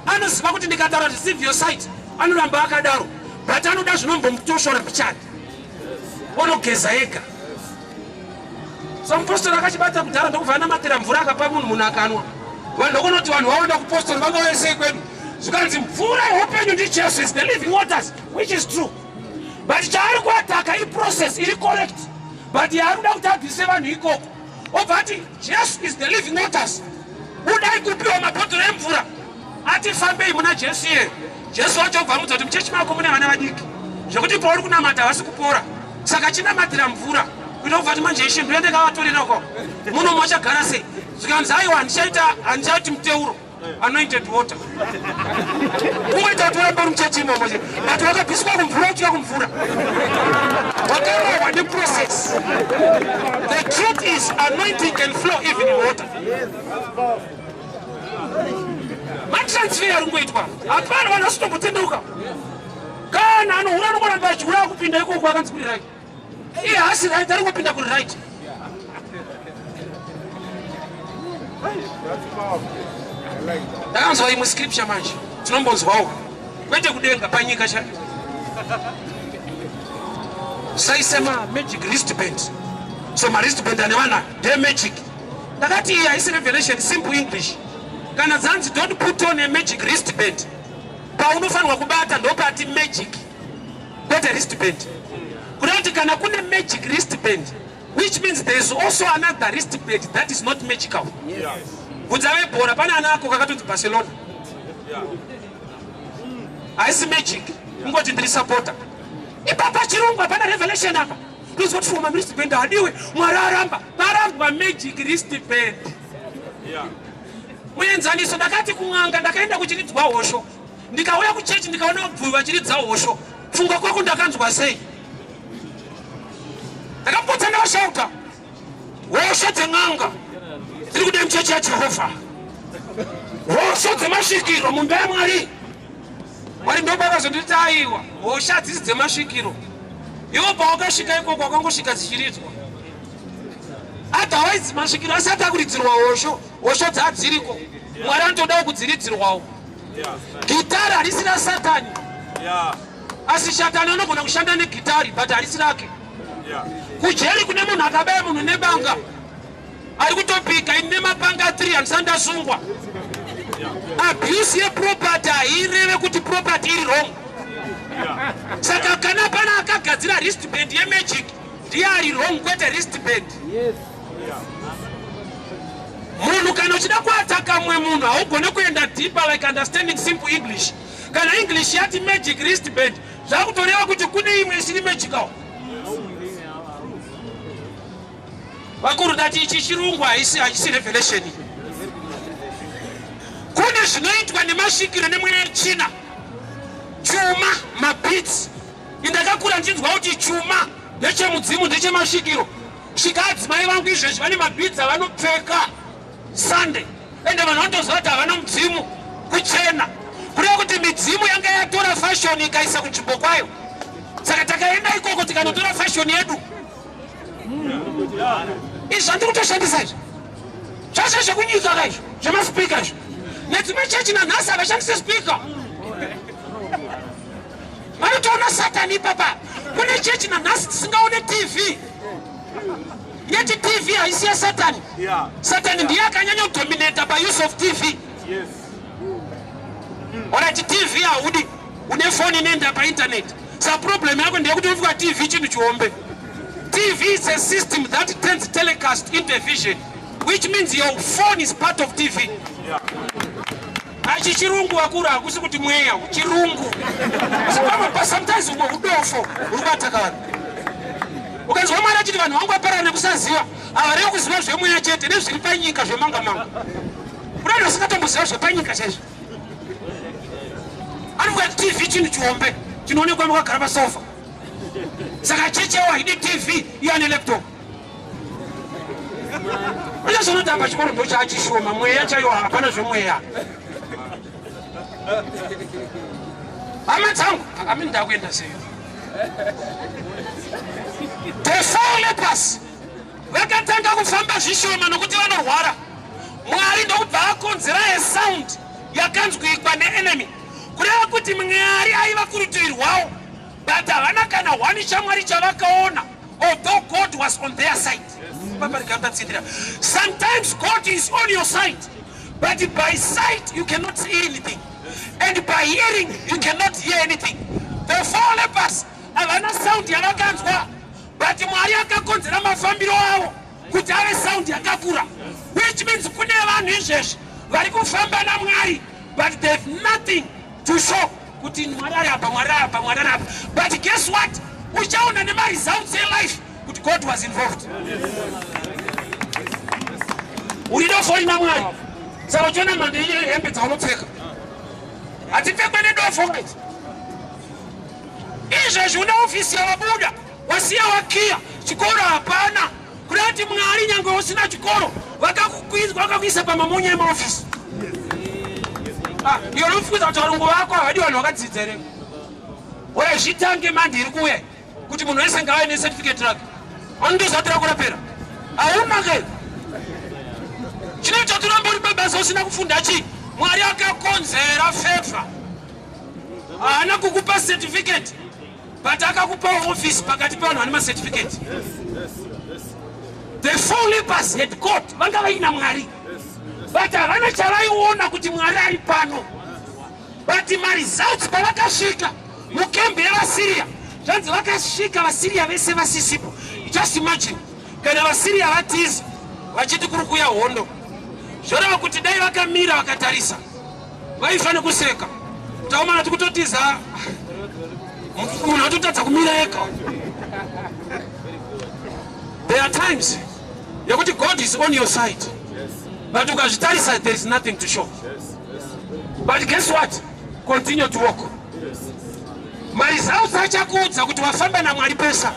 Anoziva kuti ndikataura receive your sight anoramba akadaro, but anoda zvinombomutoshora pichani, onogeza ega. So mupostori akachibata kudhara, ndokubva anamatira mvura akapa munhu, munhu akanwa. Vanhu ndokunoti vanhu vaenda kupostori vangauya sei kwedu, zvikanzi mvura yeupenyu ndiJesu, is the living waters, which is true. But chaari kuataka iprocess iri correct, but yaari kuda kuti abvise vanhu ikoko, obva ati Jesu is the living waters, budai kupiwa mabhodhoro emvura, atifambei muna Jesu iyeyo. Jesu wacho obva amudza kuti muchechi mako mune vana vadiki zvekuti pauri kunamata havasi kupora, saka chinamatira mvura kuita kubva ati manje ishe ndoende kavatorera uko muno machagara sei. Zvikanzi aiwa, handichaita, handichaiti muteuro, anointed water. Kungoita kuti urambe uri muchechi imomo, but wakabviswa kumvura uchiya kumvura, wakarohwa neprocess. The truth is anointing can flow even in water. Matransfer ari kungoitwa, hapana vanhu vasitombotendeuka. Kana anohura anongoramba achihura, akupinda ikoko akanzi kuri right, iye haasi right, ari kungopinda kuri right. Ndakanzwa imwe scripture manje, tinombonzwawo kwete kudenga, panyika chaiyo. Saise magic wristband. So mawristband ane vana ndemagic. Ndakati iyi haisi revelation, simple English. Kana dzanzi don't put on a magic wristband, paunofanirwa kubata ndopati magic, kwete wristband. Kuda kuti kana kune magic wristband. Which means there is also another wristband that is not magical. Bvunza vebhora, pane ana ako kakatonzi Barcelona. Haisi magic, kungoti ndiri supporter. Ipapa chirungu hapana revelation apa. Ndozoti fuma wristband hadiwe, Mwari aramba. Parambwa magic wristband. Muenzaniso, ndakati kun'anga ndakaenda kuchiridzwa hosho, ndikauya kuchechi ndikaona vabvuvi vachiridza hosho. Pfungwa kwako ndakanzwa sei? Ndakapotsa ndakashauta, hosho dzen'anga dziri kuda muchechi yaJehovha, hosho dzemasvikiro mumba yaMwari. Mwari ndopakazonditi aiwa, hosha hadzisi dzemasvikiro. Iwo pawakasvika ikoko wakangosvika dzichiridzwa. Otherwise masvikiro asati akuridzirwa hosho, hosho dzadziriko. Mwari anotodawo kudziridzirwawo. Gitari harisi raSatani, asi Shatani anogona kushanda negitari, but harisi rake. Kujeri kune munhu akabaya munhu nebanga ari kutopika, ini nemapanga 3 handisati ndasungwa. Abuse yeproperty haireve kuti property iri wrong. Saka kana pana akagadzira wristband yemagic, ndiye ari wrong, kwete wristband. Munhu kana uchida kuataka mumwe munhu, haugone kuenda deeper, like understanding simple English. Kana English yati magic wristband, zvakutoreva kuti kune imwe isiri magical. Vakuru, ndati ichi chirungu haisi, hachisi revelation. Kune zvinoitwa nemasvikiro nemweya yechina, chuma, mabeads. Indakakura ndichinzwa kuti chuma ndechemudzimu, ndechemasvikiro. Svika adzimai vangu izvezvi vane mabeads avanopfeka Sunday, ende vanhu vanotoziva kuti havana mudzimu. Kuchena kureva kuti midzimu yanga yatora fashion ikaisa kunzvimbo kwayo. Saka takaenda ikoko tikanotora fashion yedu. Izvi zvandiri kutoshandisa izvi zvazvo zvekunyika ka, izvo zvemaspika izvo. Nedzimwe chechi nanhasi havashandise spika, vanotoona Satani ipapa. Kune chechi nanhasi tisingaone TV, yeti TV haisi yaSatani. Satani ndiye akanyanya kudominata pause of TV. Alright, TV haudi, une foni inoenda painternet. Sa problem yako ndeyekuti unofunga TV chinhu chihombe. TV is a system that turns telecast into a vision, which means your phone is part of TV. Achi chirungu, vakuru, hakusi kuti mweya chirungu. Pamwe sometimes umwe udofo uri kuataka vanhu. Ukanzwa Mwari achiti vanhu vangu vaparara nekusaziva, havareve kuziva zvemweya chete, nezviri panyika zvemanga manga. Kuna vanhu vasingatomboziva zvepanyika chaizvo. Anofunga TV chinhu chihombe chinoonekwa makagara pasofa. Saka chechewo haidi TV, iye ane laptop. Uchazoona apa chikoro ndo chaachishoma, mweya chaiwo hapana zvemweya. Hama dzangu, amini ndakuenda sei? The four lepers vakatanga kufamba zvishoma nokuti vanorwara. Mwari ndokubva akonzera yesound yakanzwikwa neenemy, kureva kuti Mwari aiva kurutivi rwavo, but havana kana hwani chaMwari chavakaona, although God was on their side. Sometimes God is on your side, but by sight you cannot see anything, and by hearing you cannot hear anything. The four lepers havana sound yavakanzwa, but Mwari akakonzera mafambiro avo kuti ave sound yakakura, which means kune vanhu izvezvi vari kufamba naMwari, but they have nothing to show kuti Mwari ari apa, Mwari ari apa, Mwari ari apa. But guess what? Uchaona nemaresults elife kuti God was involved. Uri dofo rina Mwari, saka uchiona mhando yehembe dzaunopfeka hadzipfekwe nedofo idzi. Izvezvi une ofisi yawabuda, wasiya wakiya, chikoro hapana. Kuda kuti Mwari, nyange usina chikoro, vakakuisa pamamonya emaofisi. Iyo unofukiza kuti varungu vako havadi vanhu vakadzidza here? Ora zvitange mandi iri kuuya kuti munhu wese ngave necertificate rake. Vanondozati rako rapera, hauna ke. Chinoita kuti urambe uri pabasa usina kufunda chii? Mwari akakonzera favor. Haana kukupa certificate, but akakupa office pakati pevanhu vane macertificate. The four lepers had God, vanga vaina Mwari, but havana chavaiona kuti Mwari ari pano. But maresults, pavakasvika mukembi yevaSiriya, zvanzi vakasvika vaSiriya vese vasisipo. Just imagine. Kana vaSyria vatiza vachiti kuri kuuya hondo, zvoreva kuti dai vakamira vakatarisa vaifa nekuseka kuti aomana tikutotiza, munhu atotadza kumira ega. There are times yekuti God is on your side, but ukazvitarisa, there is nothing to show. But guess what? Continue to walk. Maresults achakuudza kuti wafamba naMwari pesa.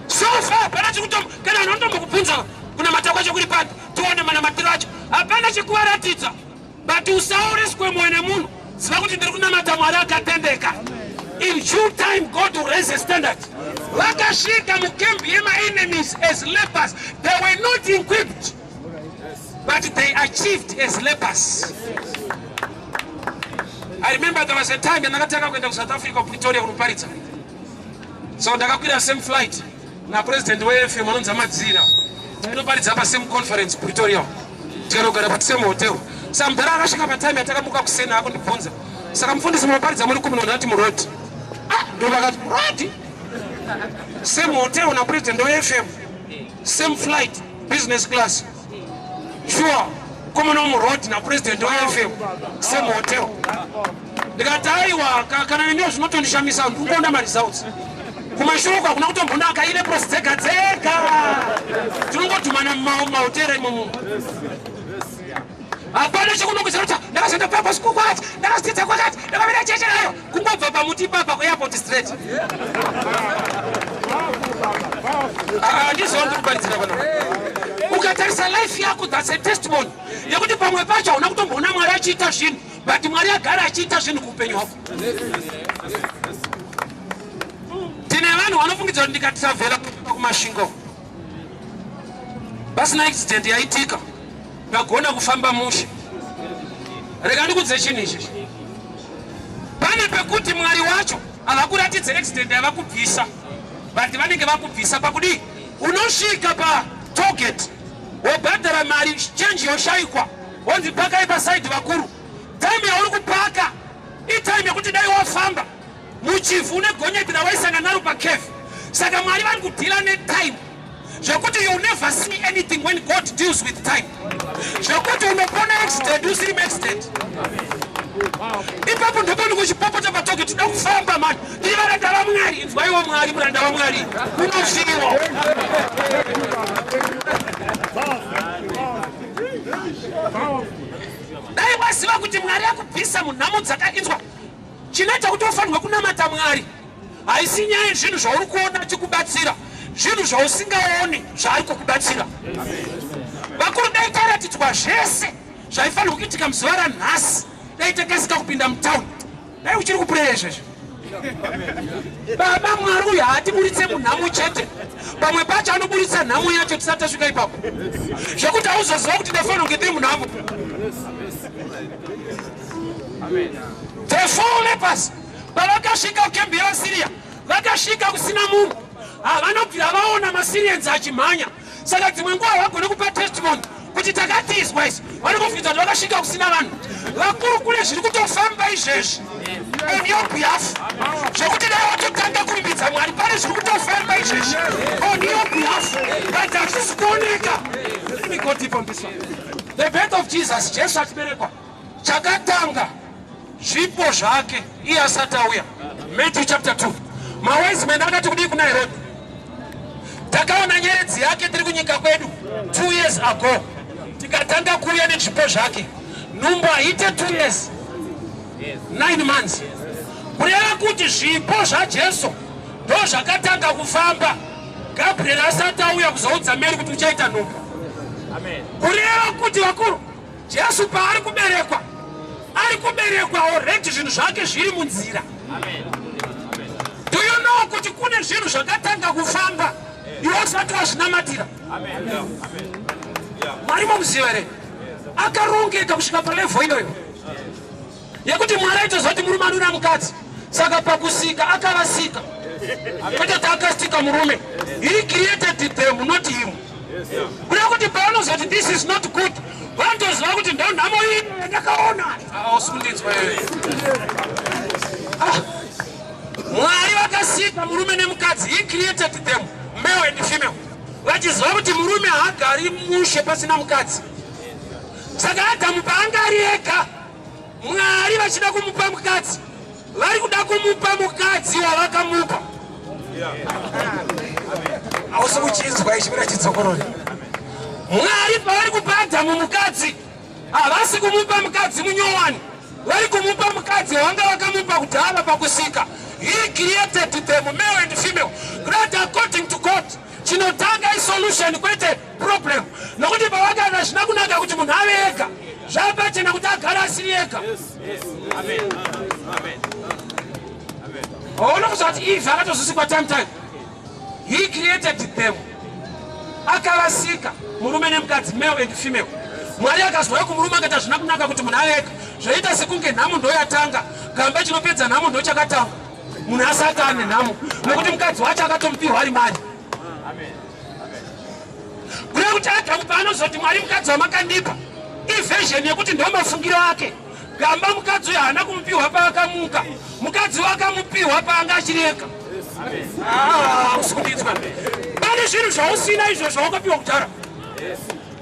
So far hapana chekutombo. Kana vanhu vanotombokubvunza kunamata kwacho kuri papi, tione manamatiro acho, hapana chekuvaratidza. But usaoreswe mwoyo nemunhu. Ziva kuti ndiri kunamata Mwari akatendeka. In due time God will raise a standard. Vakasvika mucamp yemaenemies as lepers. They were not equipped, but they achieved as lepers. I remember there was a time yandakatanga kuenda kuSouth Africa, kuPretoria, kunoparidza. So ndakakwira same flight napresident weFM anonzi Amadzira. Tainoparidza pasame conference Pretoria, tikanogara pasame hotel. Saka mudhara akasvika patime yatakamuka kusena, akundibvunza, "Saka mufundisi, munoparidza muri kumi?" Ndati, "Muroad." Ah, ndo vakati, "Road? Same hotel napresident weFM, same flight, business class, sure komana muroad napresident weFM, same hotel?" Ndikati, "Aiwa, kana neniwo zvinotondishamisa. Ndikuona maresults. Kumashure uko hakuna kutombonaka, ile leprosy dzega dzega, tinongodhumana mumahotera imomo. Hapana chekunongedzera kuti ndakazoenda papa siku kwakati, ndakazitidza kwakati, ndakamira cheche nayo." Kungobva pamuti ipapa kuairport straight. Handizova ndiri kuparidzira pana. Ukatarisa life yako, that's a testimony yekuti pamwe pacho hauna kutomboona Mwari achiita zvinhu, but Mwari agara achiita zvinhu kuupenyu hwako. Tine vanhu vanofungidza kuti ndikatravhela kuMasvingo pasina accident yaitika, ndagona kufamba mushe. Rega ndikudze chinhu ichi. Pane pekuti Mwari wacho havakuratidze accident yavakubvisa, but vanenge vakubvisa pakudii? Unosvika patollgate, wobhadhara mari, change yoshayikwa, wonzi pakai paside vakuru. Time yauri kupaka itime yekuti dai wafamba muchivhu une gonyeti rawaisanga naro pacave. Saka Mwari vari kudeala netime zvekuti you never see anything when God deals with time, zvekuti unopona accident usiri muaccident ipapo. Ndopani kuchipopota patollgate, tida kufamba mani, tiri varanda vaMwari. Inzwaiwo Mwari, muranda waMwari unofiwa. Dai waziva kuti Mwari akubvisa munhamo dzakainzwa. Chinoita kuti ufanirwe kunamata Mwari haisi nyaya yezvinhu zvauri kuona chikubatsira, zvinhu zvausingaoni zvaari kukubatsira. Vakuru, dai taratidzwa zvese zvaifanirwa kuitika muzuva ranhasi, dai takasika kupinda mutauni, dai uchiri kupureya izvezvi. Baba, Mwari uyu haatiburitse munhamo chete. Pamwe pacho anoburitsa nhamo yacho tisati tasvika ipapo, zvekuti hauzoziva kuti ndafanira kunge ndiri munhamo. The four lepers pavakasvika kucamp yevaSyria, vakasvika kusina munhu. Havanobvira vaona maSyrians achimhanya. Saka dzimwe nguva havagone kupa testimony kuti takatizwa isi. Vanongobvunza kuti vakasvika kusina vanhu. Vakuru, kune zviri kutofamba izvezvi on your behalf, zvekuti dai watotanga kurumbidza Mwari. Pane zviri kutofamba izvezvi on your behalf, but hazvisi kuoneka. Let me go deep on this one. The birth of Jesus, Jesu achiberekwa, chakatanga zvipo zvake iye asati auya. Matthew chapter 2, mawise men akati kudii kuna Herod? "Takaona nyeredzi yake tiri kunyika kwedu 2 years ago, tikatanga kuuya nezvipo zvake." Nhumbu haite 2 years 9 months. Kureva kuti zvipo zvaJesu ndo zvakatanga kufamba Gabriel asati auya kuzoudza Mary kuti uchaita nhumbu. Kureva kuti, vakuru, Jesu paari kuberekwa, ari kuberekwa already zvinhu zvake zviri munzira. Do you know kuti kune zvinhu zvakatanga kufamba iwe usati wazvinamatira? Mwari momuziva here? Akarongeka kusvika palevel iyoyo yekuti Mwari aitoziva kuti murume anoda mukadzi. Saka pakusika akavasika, kwete kuti akasika murume. He created them, not him. Kureva kuti paanozoti, "This is not good," vanotoziva kuti ndo nhamo iyi yandakaona. Ausundinzwa. Mwari vakasika murume nemukadzi. He created them male and female. Vachiziva kuti murume haagari mushe pasina mukadzi. Saka Adhamu paanga ari ega, Mwari vachida kumupa mukadzi, vari kuda kumupa mukadzi wavakamupa. Hausi kuchinzwa ichi, mira chidzokorore. Mwari pavari kupa Adhamu mukadzi, havasi kumupa mukadzi munyowani, vari kumupa mukadzi wavanga vakamupa kudhara pakusika. He created them male and female. That according to God, chinotanga isolution kwete problem. Nokuti pavakati hazvina kunaka kuti munhu ave ega, zvapachena kuti agara asiri ega. Hauna kuzoti Eve akatozosikwa time time. He created them, akavasika murume nemukadzi, male and female. Mwari akazouya kumurume akati hazvina kunaka kuti munhu ave ega, zvaita sekunge nhamo ndoyatanga. Gamba chinopedza nhamo ndochakatanga munhu asati ane nhamo, nokuti mukadzi wacho akatomupiwa ari mari. Kureva kuti Adhamu paanozoti Mwari mukadzi wamakandipa, iversion yekuti ndomafungiro ake. Gamba mukadzi uyo haana kumupiwa paakamuka, mukadzi wakamupiwa paanga achiri ega. Usi kundinzwa? Pane zvinhu zvausina izvo zvawakapiwa kudhara.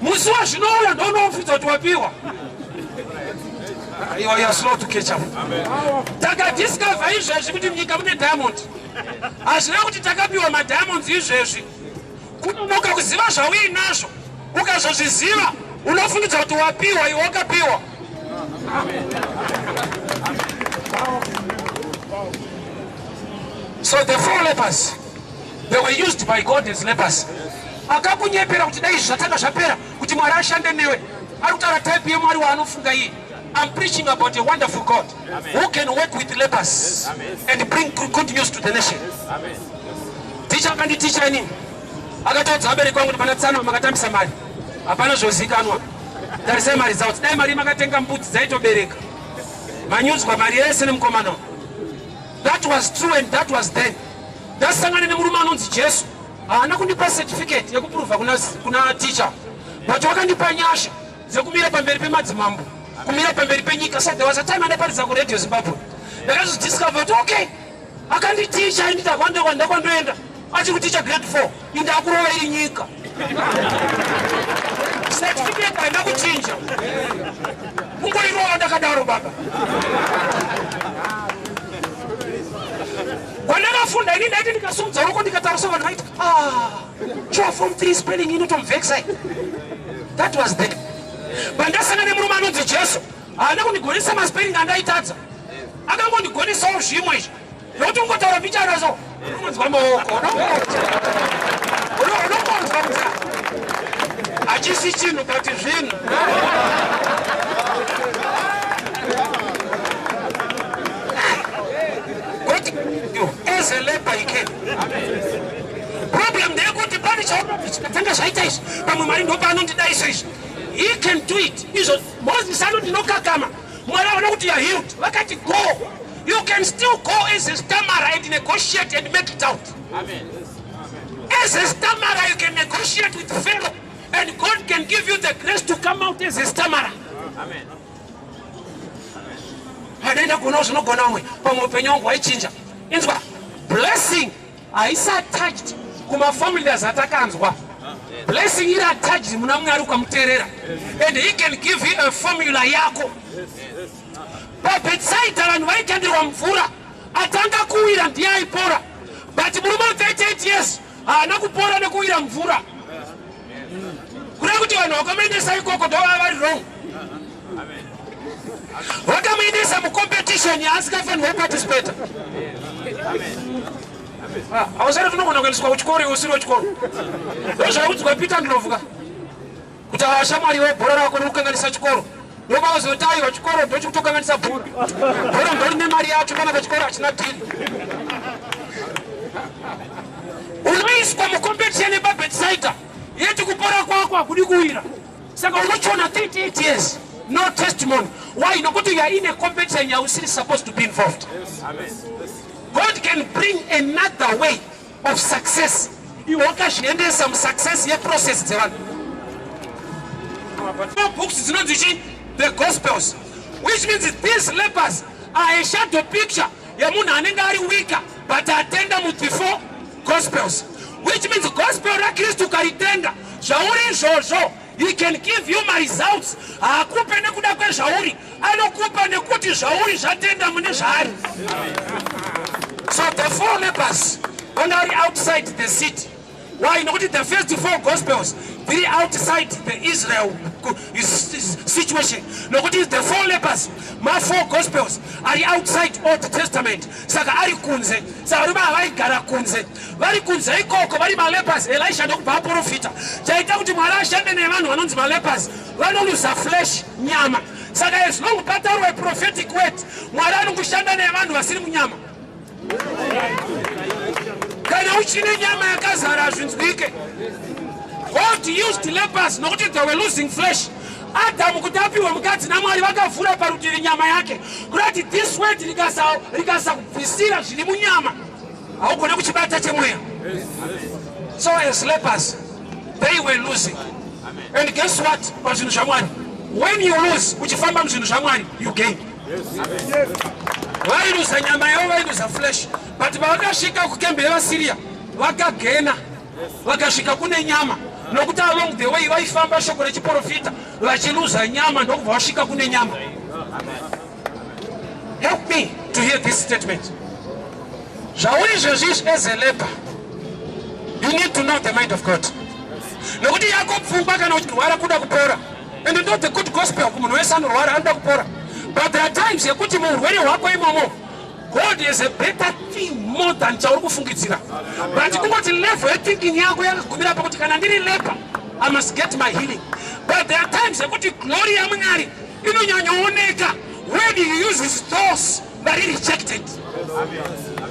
Musi wazvinouya ndounofudza kuti wapiwa. You are slow to catch up. Takadiscover izvezvi kuti munyika mune diamond. Hazvina kuti takapiwa madiamonds izvezvi. Kunonoka kuziva zvauinazvo, ukazozviziva unofungidza kuti wapiwa, iwe wakapiwa. So the four lepers, they were used by God as lepers. Akakunyepera kuti dai zvatanga zvapera kuti Mwari ashande newe. Ari kutaura type yeMwari waanofunga iyi. I'm preaching about a wonderful God who can work with lepers and bring good news to the nation. Ticha akanditicha inini, akataudza vabereki vangu kuti pana tsano makatambisa mari, hapana zvozikanwa, tarisai mari dzavo, dai mari makatenga mbudzi dzaitobereka, manyudzwa mari yese nemukomana. That was true and that was then. Ndasangana nemurume anonzi Jesu, haana kundipa certificate yekuprova kuna teacher, but wakandipa nyasha dzekumira pamberi pemadzimambo, kumira pamberi penyika. So there was a time andaparidza kuRadio Zimbabwe, ndakazodiscover kuti okay, akanditicha ini ndakwandoenda achiri kuticha grade 4, indakurova iri nyika. Certificate haina kuchinja, kungoirova ndakadaro baba. Kwandakafunda ini ndaiti ndikasumudza ruoko ndikataurisa vanhu vaiti, ah, sure, form 3 spelling inotomuvhekisai. That was then. Pandasangana nemurume anonzi Jesu, haana kundigonesa maspelling andaitadza, akangondigonisawo zvimwe izvi nokuti ungotaura mbichana so unongonzwa maoko, unongonzwa kuti hachisi chinhu but zvinhu. God, as a leper he came. Problem ndeyekuti pane chaunoti chikatanga zvaita izvi, pamwe Mwari ndopaanondidaiso izvi. He can do it. Izvo Moses anoti ndinokakama, Mwari aona kuti you are healed, vakati go. You can still go as a stammerer and negotiate and make it out. Amen. As a stammerer you can negotiate with Pharaoh and God can give you the grace to come out as a stammerer. Amen. Hadaenda kuona zvinogona umwe pamwe upenyu wangu waichinja. Inzwa, blessing haisi attached kumaformulas atakanzwa. Blessing iri attached muna Mwari ukamuteerera, and he can give you a formula yako. PaBetsaida vanhu vaikandirwa mvura, atanga kuwira ndiye aipora, but murume we 38 years haana kupora nekuwira mvura. Kureva kuti vanhu vakamuendesa ikoko ndovava vari wrong, vakamuendesa mucompetition yaasikafanirwa kuparticipata. Hausati tinogona kuendeswa kuchikoro iwe usiri wechikoro. Ndozvaudzwa Peter Ndlovu ka kuti ashamwari webhora rako rikukanganisa chikoro, ndopavazoti aiwa, chikoro ndochikutokanganisa bhora, bhora ndorine mari yacho, kana pachikoro hachina dhiri. Unoiswa mucompetition yepaBetsaida yeti kupora kwako hakudi kuwira, saka unochiona 38 years no testimony. Why? Nokuti you are in a competition yausiri supposed to be involved. God can bring another way of success, iwe wakazviendesa musuccess yeprocess dzevanhu. Four books dzinonzi chi the Gospels, which means these lepers are a shadow picture yemunhu anenge ari weaker but atenda mu the four Gospels. Which means gospel raKristu ukaritenda, zvauri izvozvo, he can give you maresults. Haakupe nekuda kwezvauri, anokupa nekuti zvauri zvatenda mune zvaari. So the four lepers vanga vari outside the city. Why? Nokuti the first four gospels dziri outside the Israel situation. Nokuti the four lepers, ma-four gospels ari outside Old Testament, saka ari kunze. Saka varume ava vaigara kunze, vari kunze ikoko vari malepers. Elisha ndokubva aprofita. Chaita kuti Mwari ashande nevanhu vanonzi malepers, vanoluza flesh, nyama. Saka as long pataurwa prophetic word, Mwari anongoshanda nevanhu vasiri munyama. Kana uchine nyama yakazara, hazvinzwike. God used lepers nokuti they were losing flesh. Adamu kuti apiwe mukadzi naMwari, vakavhura parutivi nyama yake, kurati this word rikasakubvisira zviri munyama, haugone kuchibata chemweya. So as lepers they were losing, and guess what? Pazvinhu zvaMwari, when you lose uchifamba muzvinhu zvaMwari, you gain. Vailuza nyama yavo, vailuza flesh, but pavakasvika kukembe yevaSiriya, vakagena, vakasvika kune nyama, nokuti along the way vaifamba shoko rechiprofita vachiluza nyama, ndokubva vasvika kune nyama. Help me to hear this statement. Zvauri izvezvi as a leper, you need to know the mind of God, nokuti yako pfungwa kana uchirwara kuda kupora, and not the good gospel kumunhu wese anorwara anoda kupora, but there are times yekuti muurwere hwako imomo, God is a better thing more than chauri kufungidzira. But kungoti level yethinking yako yakagumira pakuti kana ndiri leper, I must get my healing. But there are times yekuti glory yaMwari inonyanyooneka when he uses those vari rejected.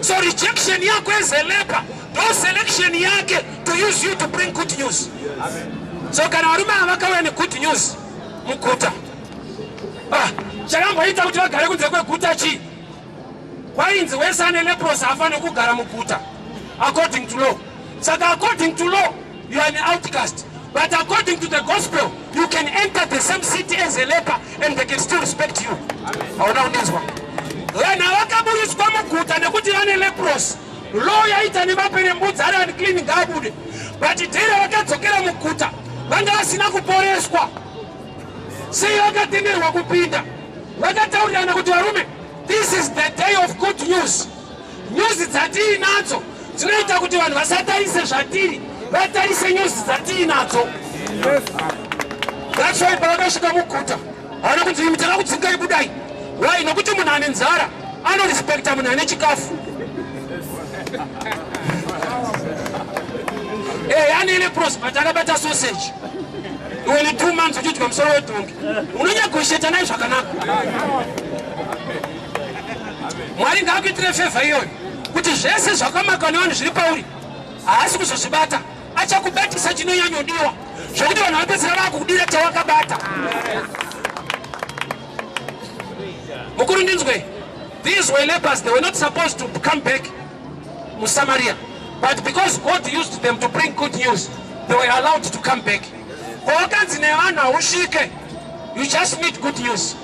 So rejection yako as a leper ndo selection yake to use you to bring good news. So kana varume ava vakauya negood news muguta, ah, chakamboita kuti vagare kunze kweguta chii? Kwainzi wese ane leprosy haafaniri kugara muguta according to law. Saka according to law you are an outcast, but according to the gospel you can enter the same city as a leper and they can still respect you. Hauna kundinzwa. Vanhu havakaburitswa muguta nekuti vane leprosy, law yaita nemaperembudzi ari unclean, ngaabude. But day ravakadzokera muguta, vanga vasina kuporeswa. Sei vakatenderwa kupinda? Vakataurirana kuti, "Varume, this is the day of good news. News dzatiinadzo dzinoita kuti vanhu vasatarise zvatiri, vatarise news dzatiinadzo." That's why pavakasvika muguta, havana kunzi, "Imi, takakudzingai, budai." Why? Nokuti munhu ane nzara anorespekta munhu ane chikafu. Ane leprosy but akabata sausage. Iwe ne 2 months uchidya musoro wedhongi, unonyagosheta naye zvakanaka. Mwari ngaakuitire favour iyoyo, kuti zvese zvakamaka nevanhu zviri pauri haasi kuzozvibata, achakubatisa chinonyanyodiwa, zvokuti vanhu vapedzera vakukudira chawakabata. Mukuru, ndinzwe. These were lepers. They were not supposed to come back muSamaria, but because God used them to bring good news, they were allowed to come back. Kwawakanzi nevanhu hausvike, you just need good news.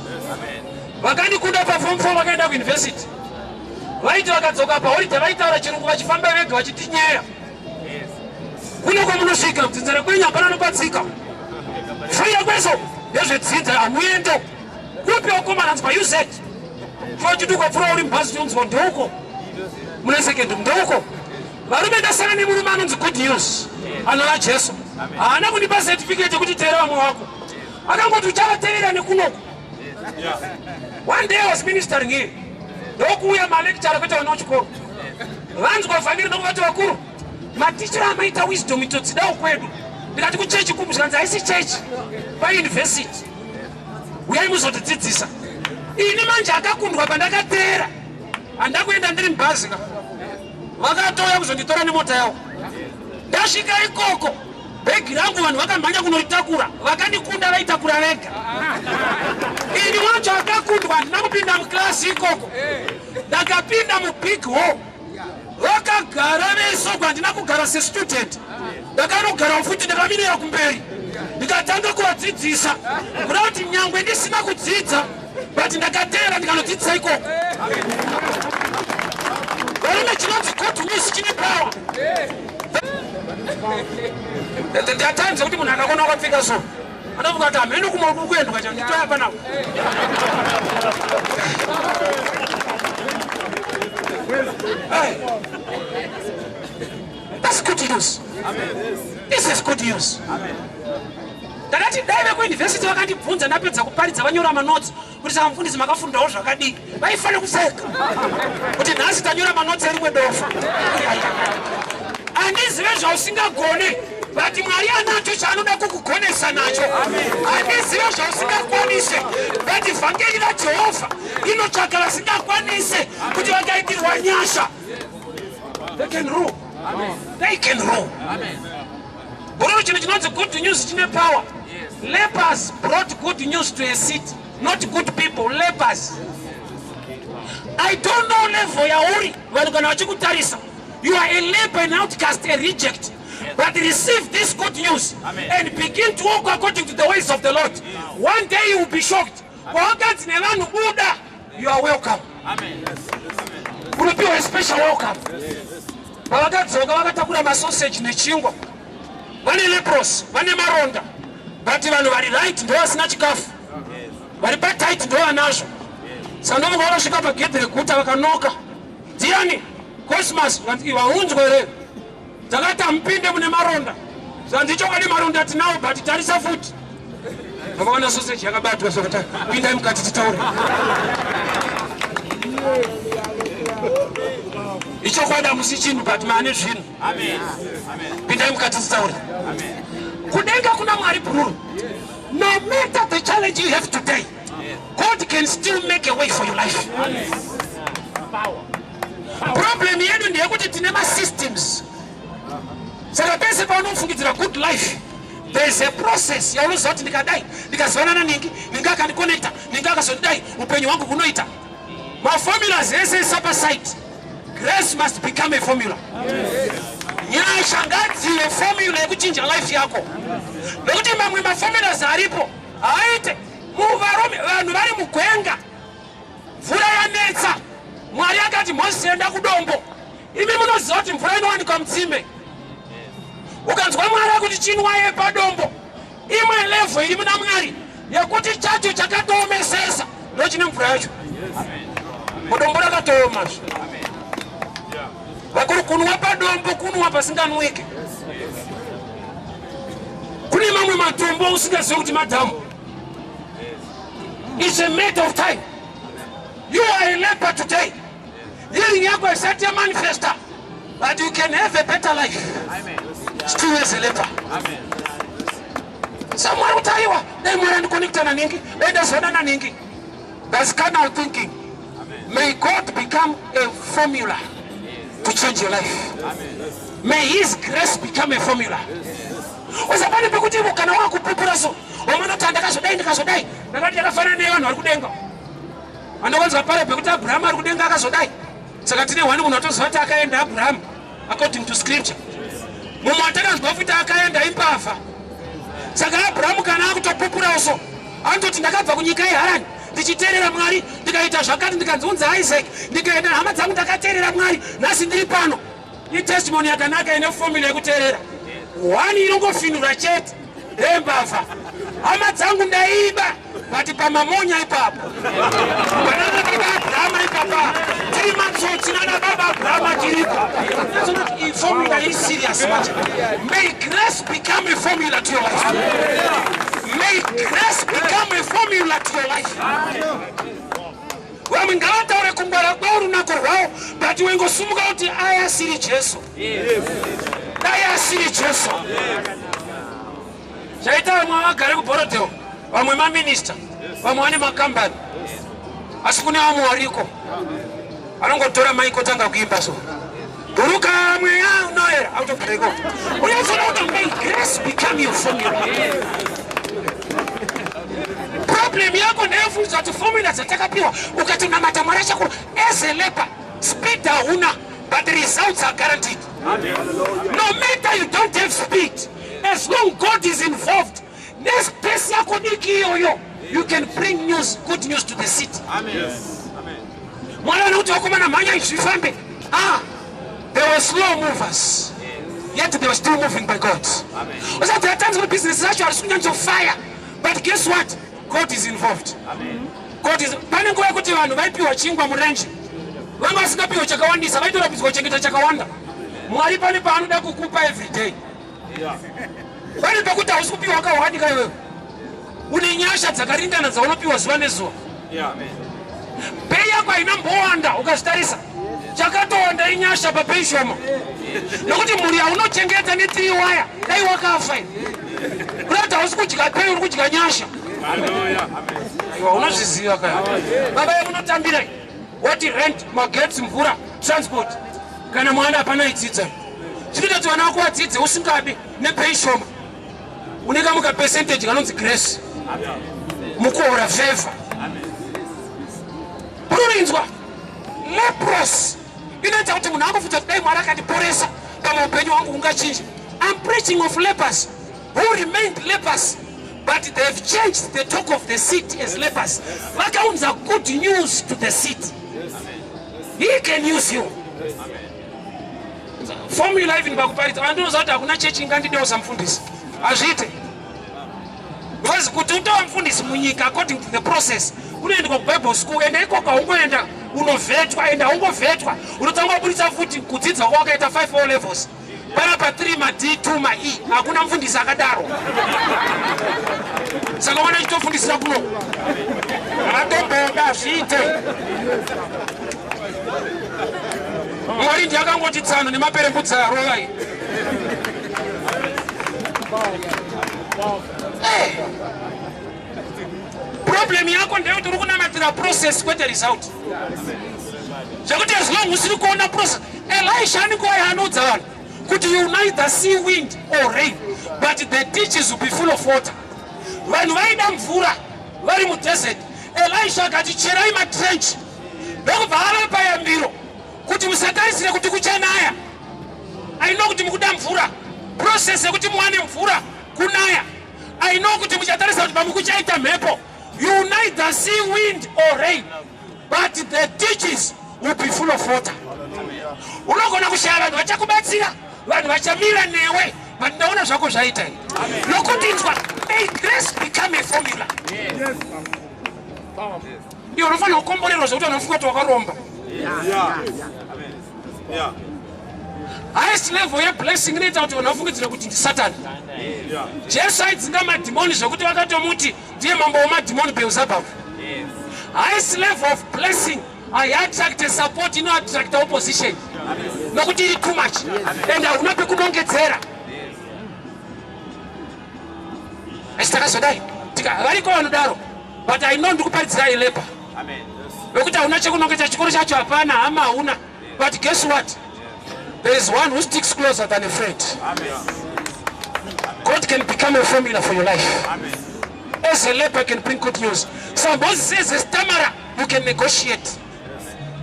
Vakandikunda paform 4 vakaenda kuuniversity, vaiti vakadzoka paholiday vaitaura Chirungu vachifamba vega vachitinyeya. Kuno kwamunosvika mudzinza rekwenyu hapana nopatsika fira kweso ndezvedzinza, hamuende kupi. Wakomana nzwa UZ chochiti ukapfuura uri mubhazi, chonzwa ndeuko mune second ndeuko. Varume, ndasara nemurume anonzi Good News, anova Jesu. Haana kundipa certificate yekuti teera vamwe wako, akangoti uchavatevera nekunoku. One day I was ministering here, ndokuuya malecturer kwete vana vechikoro. Vanzwa vhangeri, ndokuvati, "Vakuru, matichero amaita wisdom itodzidawo kwedu." Ndikati, "Kuchechi kupi?" Zvikanzi, "Haisi chechi, pauniversity, uyai muzotidzidzisa." Ini manje akakundwa pandakateera, handakuenda ndiri mubhazi ka, vakatouya kuzonditora nemota yavo. Ndasvika ikoko, bhegi rangu vanhu vakamhanya kunoritakura, vakandikunda vaitakura vega. Ini wacho akakundwa handina kupinda muklasi ikoko, ndakapinda mubig hall, vakagara vesoko. Handina kugara sestudent, ndakanogara futi ndakamirira kumberi, ndikatanga kuvadzidzisa, kuda kuti nyangwe ndisina kudzidza, but ndakateera ndikanodzidzisa ikoko. Varume, chinonzi good news chine power. There are times ekuti munhu akakona wakapfeka so anofunga kuti hameno kumwe kuri kuendwa chero nditoya panapa. Hey. That's good news. This is good news. Ndakati dai vekuuniversity vakandibvunza ndapedza kuparidza vanyora manotsi kuti saka mufundisi makafundawo zvakadii, vaifanira kuseka kuti nhasi tanyora manotsi erimwe dofo. Handizive zvausingagone, but Mwari anacho chaanoda kukugonesa nacho. Handizive zvausingakwanise, but vhangeri raJehovha rinotsvaga vasingakwanise kuti vakaitirwa nyasha. They can rule. They can rule. Bhururu, chinhu chinonzi good news chine power. Lepers brought good news to a city, not good people, lepers. I don't know level yauri, vanhu kana vachikutarisa. You are a leper, an outcast, a reject. But receive this good news and begin to walk according to the ways of the Lord. One day you will be shocked. Kwawakanzi nevanhu buda, you are welcome. Unopiwa a special welcome. Pavakadzoka vakatakura masoseji nechingwa. Vane leprosy, vane maronda. But vanhu vari right ndo vasina chikafu. Vari patight ndo vanazvo. Saka ndobva vakasvika pagedhi reguta vakanoka. Ndiani? Cosmas, vanzi vaunzwa here? Takati hamupinde mune maronda. Zvanzi chokwadi maronda tinawo, but tarisa futi. Vakaona sausage yakabatwa, saka pindai mukati titaure. Ichokwadi hamusi chinhu, but maane zvinhu. Pindai mukati titaure. Kudenga kuna Mwari, bhururu. No matter the challenge you have today, God can still make a way for your life. Problem yedu ndeyekuti tine masystems, saka pese paunofungidzira good life, there is a process yaunoziva kuti ndikadai, ndikazivana naningi, ningi akandiconnecta, ningi akazondidai, upenyu hwangu hunoita. Maformulas ese esapasite. Grace must become a formula. Nyasha ngadzive formula yekuchinja life yako, nokuti mamwe maformulas aripo haaite. Muvarume, vanhu vari mugwenga, mvura yanetsa. Mwari akati, "Mozisi, enda kudombo." Imi munoziva kuti mvura inowanikwa mutsime. Ukanzwa Mwari akuti chinwaye padombo, imwe level iri muna Mwari yekuti chacho chakatoomesesa ndochine mvura yacho. Mudombo rakatooma. Vakuru, kunwa padombo kunwa pasinganwike. Kune mamwe matombo usingazivi kuti madhamu. It's a matter of time. You are a leper today, healing yako isati yamanifesta, but you can have a better life still as a leper. Samwari kuti aiwa, dai Mwari andiconnecta naningi, dai ndazoona naningi. That's carnal thinking. May God become a formula to change your life. May his grace become a formula. Usapane pekuti ivo kana wakupupura so wamanoti ndakazodai, ndikazodai, ndakati yakafanana nevanhu vari kudenga. Andokanzwa pare pekuti Abrahamu ari kudenga akazodai. Saka tine one munhu atoziva kuti akaenda, Abrahamu, according to scripture. Mumwe watakanzwa futi akaenda imbavha. Saka Abrahamu kana akutopupurawo so anototi, "Ndakabva kunyika yeHarani ndichiteerera Mwari, ndikaita zvakati, ndikanzunza Isaac, ndikaenda hama dzangu, ndakateerera Mwari, nhasi ndiri pano." Itestimony yakanaka ine formula yekuteerera. One inongofinura chete ndembavha. "Hama dzangu, ndaiba, but pamamonya ipapo panana baba Abrahama ipapa tiri matsotsi, nana baba Abrahama tiriko." Formula is serious manje. May grace become a formula to your life. May grace become a formula to your life. Vamwe ngavataure kungwara kwavo, runako rwavo, but wengosumuka kuti aya asiri Jesu, dai asiri Jesu. Chaita vamwe vagare kuBorrowdale, vamwe maminista, vamwe vane makambani, asi kune vamwe variko anongotora maiki otanga kuimba so, "Buruka mweya unoera," autogara ikoko. Unozoona kuti may grace become your formula. Problem yako ndeyefunza kuti formula dzatakapiwa, ukati unamata Mwari achakuru. As a leper, speed hauna, but the results are guaranteed. No matter you don't have speed, as long God is involved, nespace yako diki iyoyo, you can bring news, good news to the city. Mwari anokuti, "Vakomana, mhanya, zvifambe." Ah, they were slow movers. Yet they were still moving by God. Usati there are times when business racho harisi kunyanzofaya, but guess what? God is involved. God is. Pane nguva yekuti vanhu vaipiwa chingwa murenje, vanga vasingapiwa chakawandisa, vaitorambidzwa kuchengeta chakawanda. Mwari pane paanoda kukupa everyday. Pane pekuti hausi kupiwa kawandika iwewe, une nyasha dzakaringana dzaunopiwa zuva nezuva. Pay yako haina mbowanda ukazvitarisa, chakatowanda inyasha papay shoma, nokuti mhuri yaunochengeta nethree waya dai wakafa. Kuda kuti hausi kudya pay, uri kudya nyasha. Aiwa, unozviziva kaya baba yamunotambira wati rent, magetsi, mvura, transport. Kana mwana hapana aidzidza, chinoita kuti vana vako vadzidze usingabi nepay shoma, une kamuka percentage kanonzi grace mukuhora, favor. Unorinzwa leprosy inoita kuti munhu angofunza kuti dai Mwari akandiporesa, pamwe upenyu hwangu hungachinja. I'm preaching of lepers who remained lepers, but they've changed the talk of the city as lepers. Vakaunza good news to the city. He can use you. Formula even pakuparidza, vandinoziva kuti hakuna chechi ingandidewo samufundisi, hazviite, because kuti utova mufundisi munyika, according to the process, unoendwa kuBible school, ende ikoko haungoenda, unovhetwa, ende haungovhetwa, unotanga wabudisa futi kudzidza kwawakaita 5 O levels panapa 3 maD, 2 maE. Hakuna mufundisi akadaro. Saka wana chitofundisira kuno hatomboda, zviite. Mwari ndiye akangoti tsano nemaperembudzi arovai. Problem yako ndeyekuti uri kunamatira process, kwete result, zvekuti as long usiri kuona process. Elisha anikuva yaanoudza vanhu kuti you neither see wind or rain, but the ditches will be full of water. Vanhu vaida mvura vari mudesert. Elisha akati, "Cherai matrench," ndokubva avapa yambiro kuti musatarisire kuti kuchanaya. I know kuti mukuda mvura, process yekuti muwane mvura kunaya. I know kuti muchatarisa kuti pamwe kuchaita mhepo. You neither see wind or rain, but the ditches will be full of water. Unogona kushaya vanhu vachakubatsira, vanhu vachamira newe, but ndaona zvako zvaita nokuti inzwa, may grace become a formula. Iwe unofanira kukomborerwa zvekuti vanofunga kuti wakaromba. Highest level yeblessing inoita kuti vanhu vafungidzire kuti ndisatani. Jesu aidzinga madhimoni zvekuti vakatomuti ndiye mambo wemadhimoni, Beelzebub. Highest level of blessing haiattracte support, inoattracta opposition, nokuti iri too much and hauna pekunongedzera. Asi takazodai variko vanodaro, but I know ndikuparidzira ileper vekuti hauna chekunongedza, chikoro chacho hapana, hama hauna, but guess what? There is one who sticks closer than a friend. God can become a formula for your life. As a leper can bring good news. So Moses, as a stammerer, you can negotiate.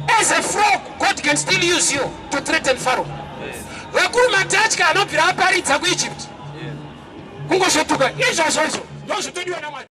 As a frog, God can still use you to threaten Pharaoh. Vakuru matatya anobvira aparidza kuEgypt, kungosvetuka izvozvo, izvo ndozvotodiwa naMwari.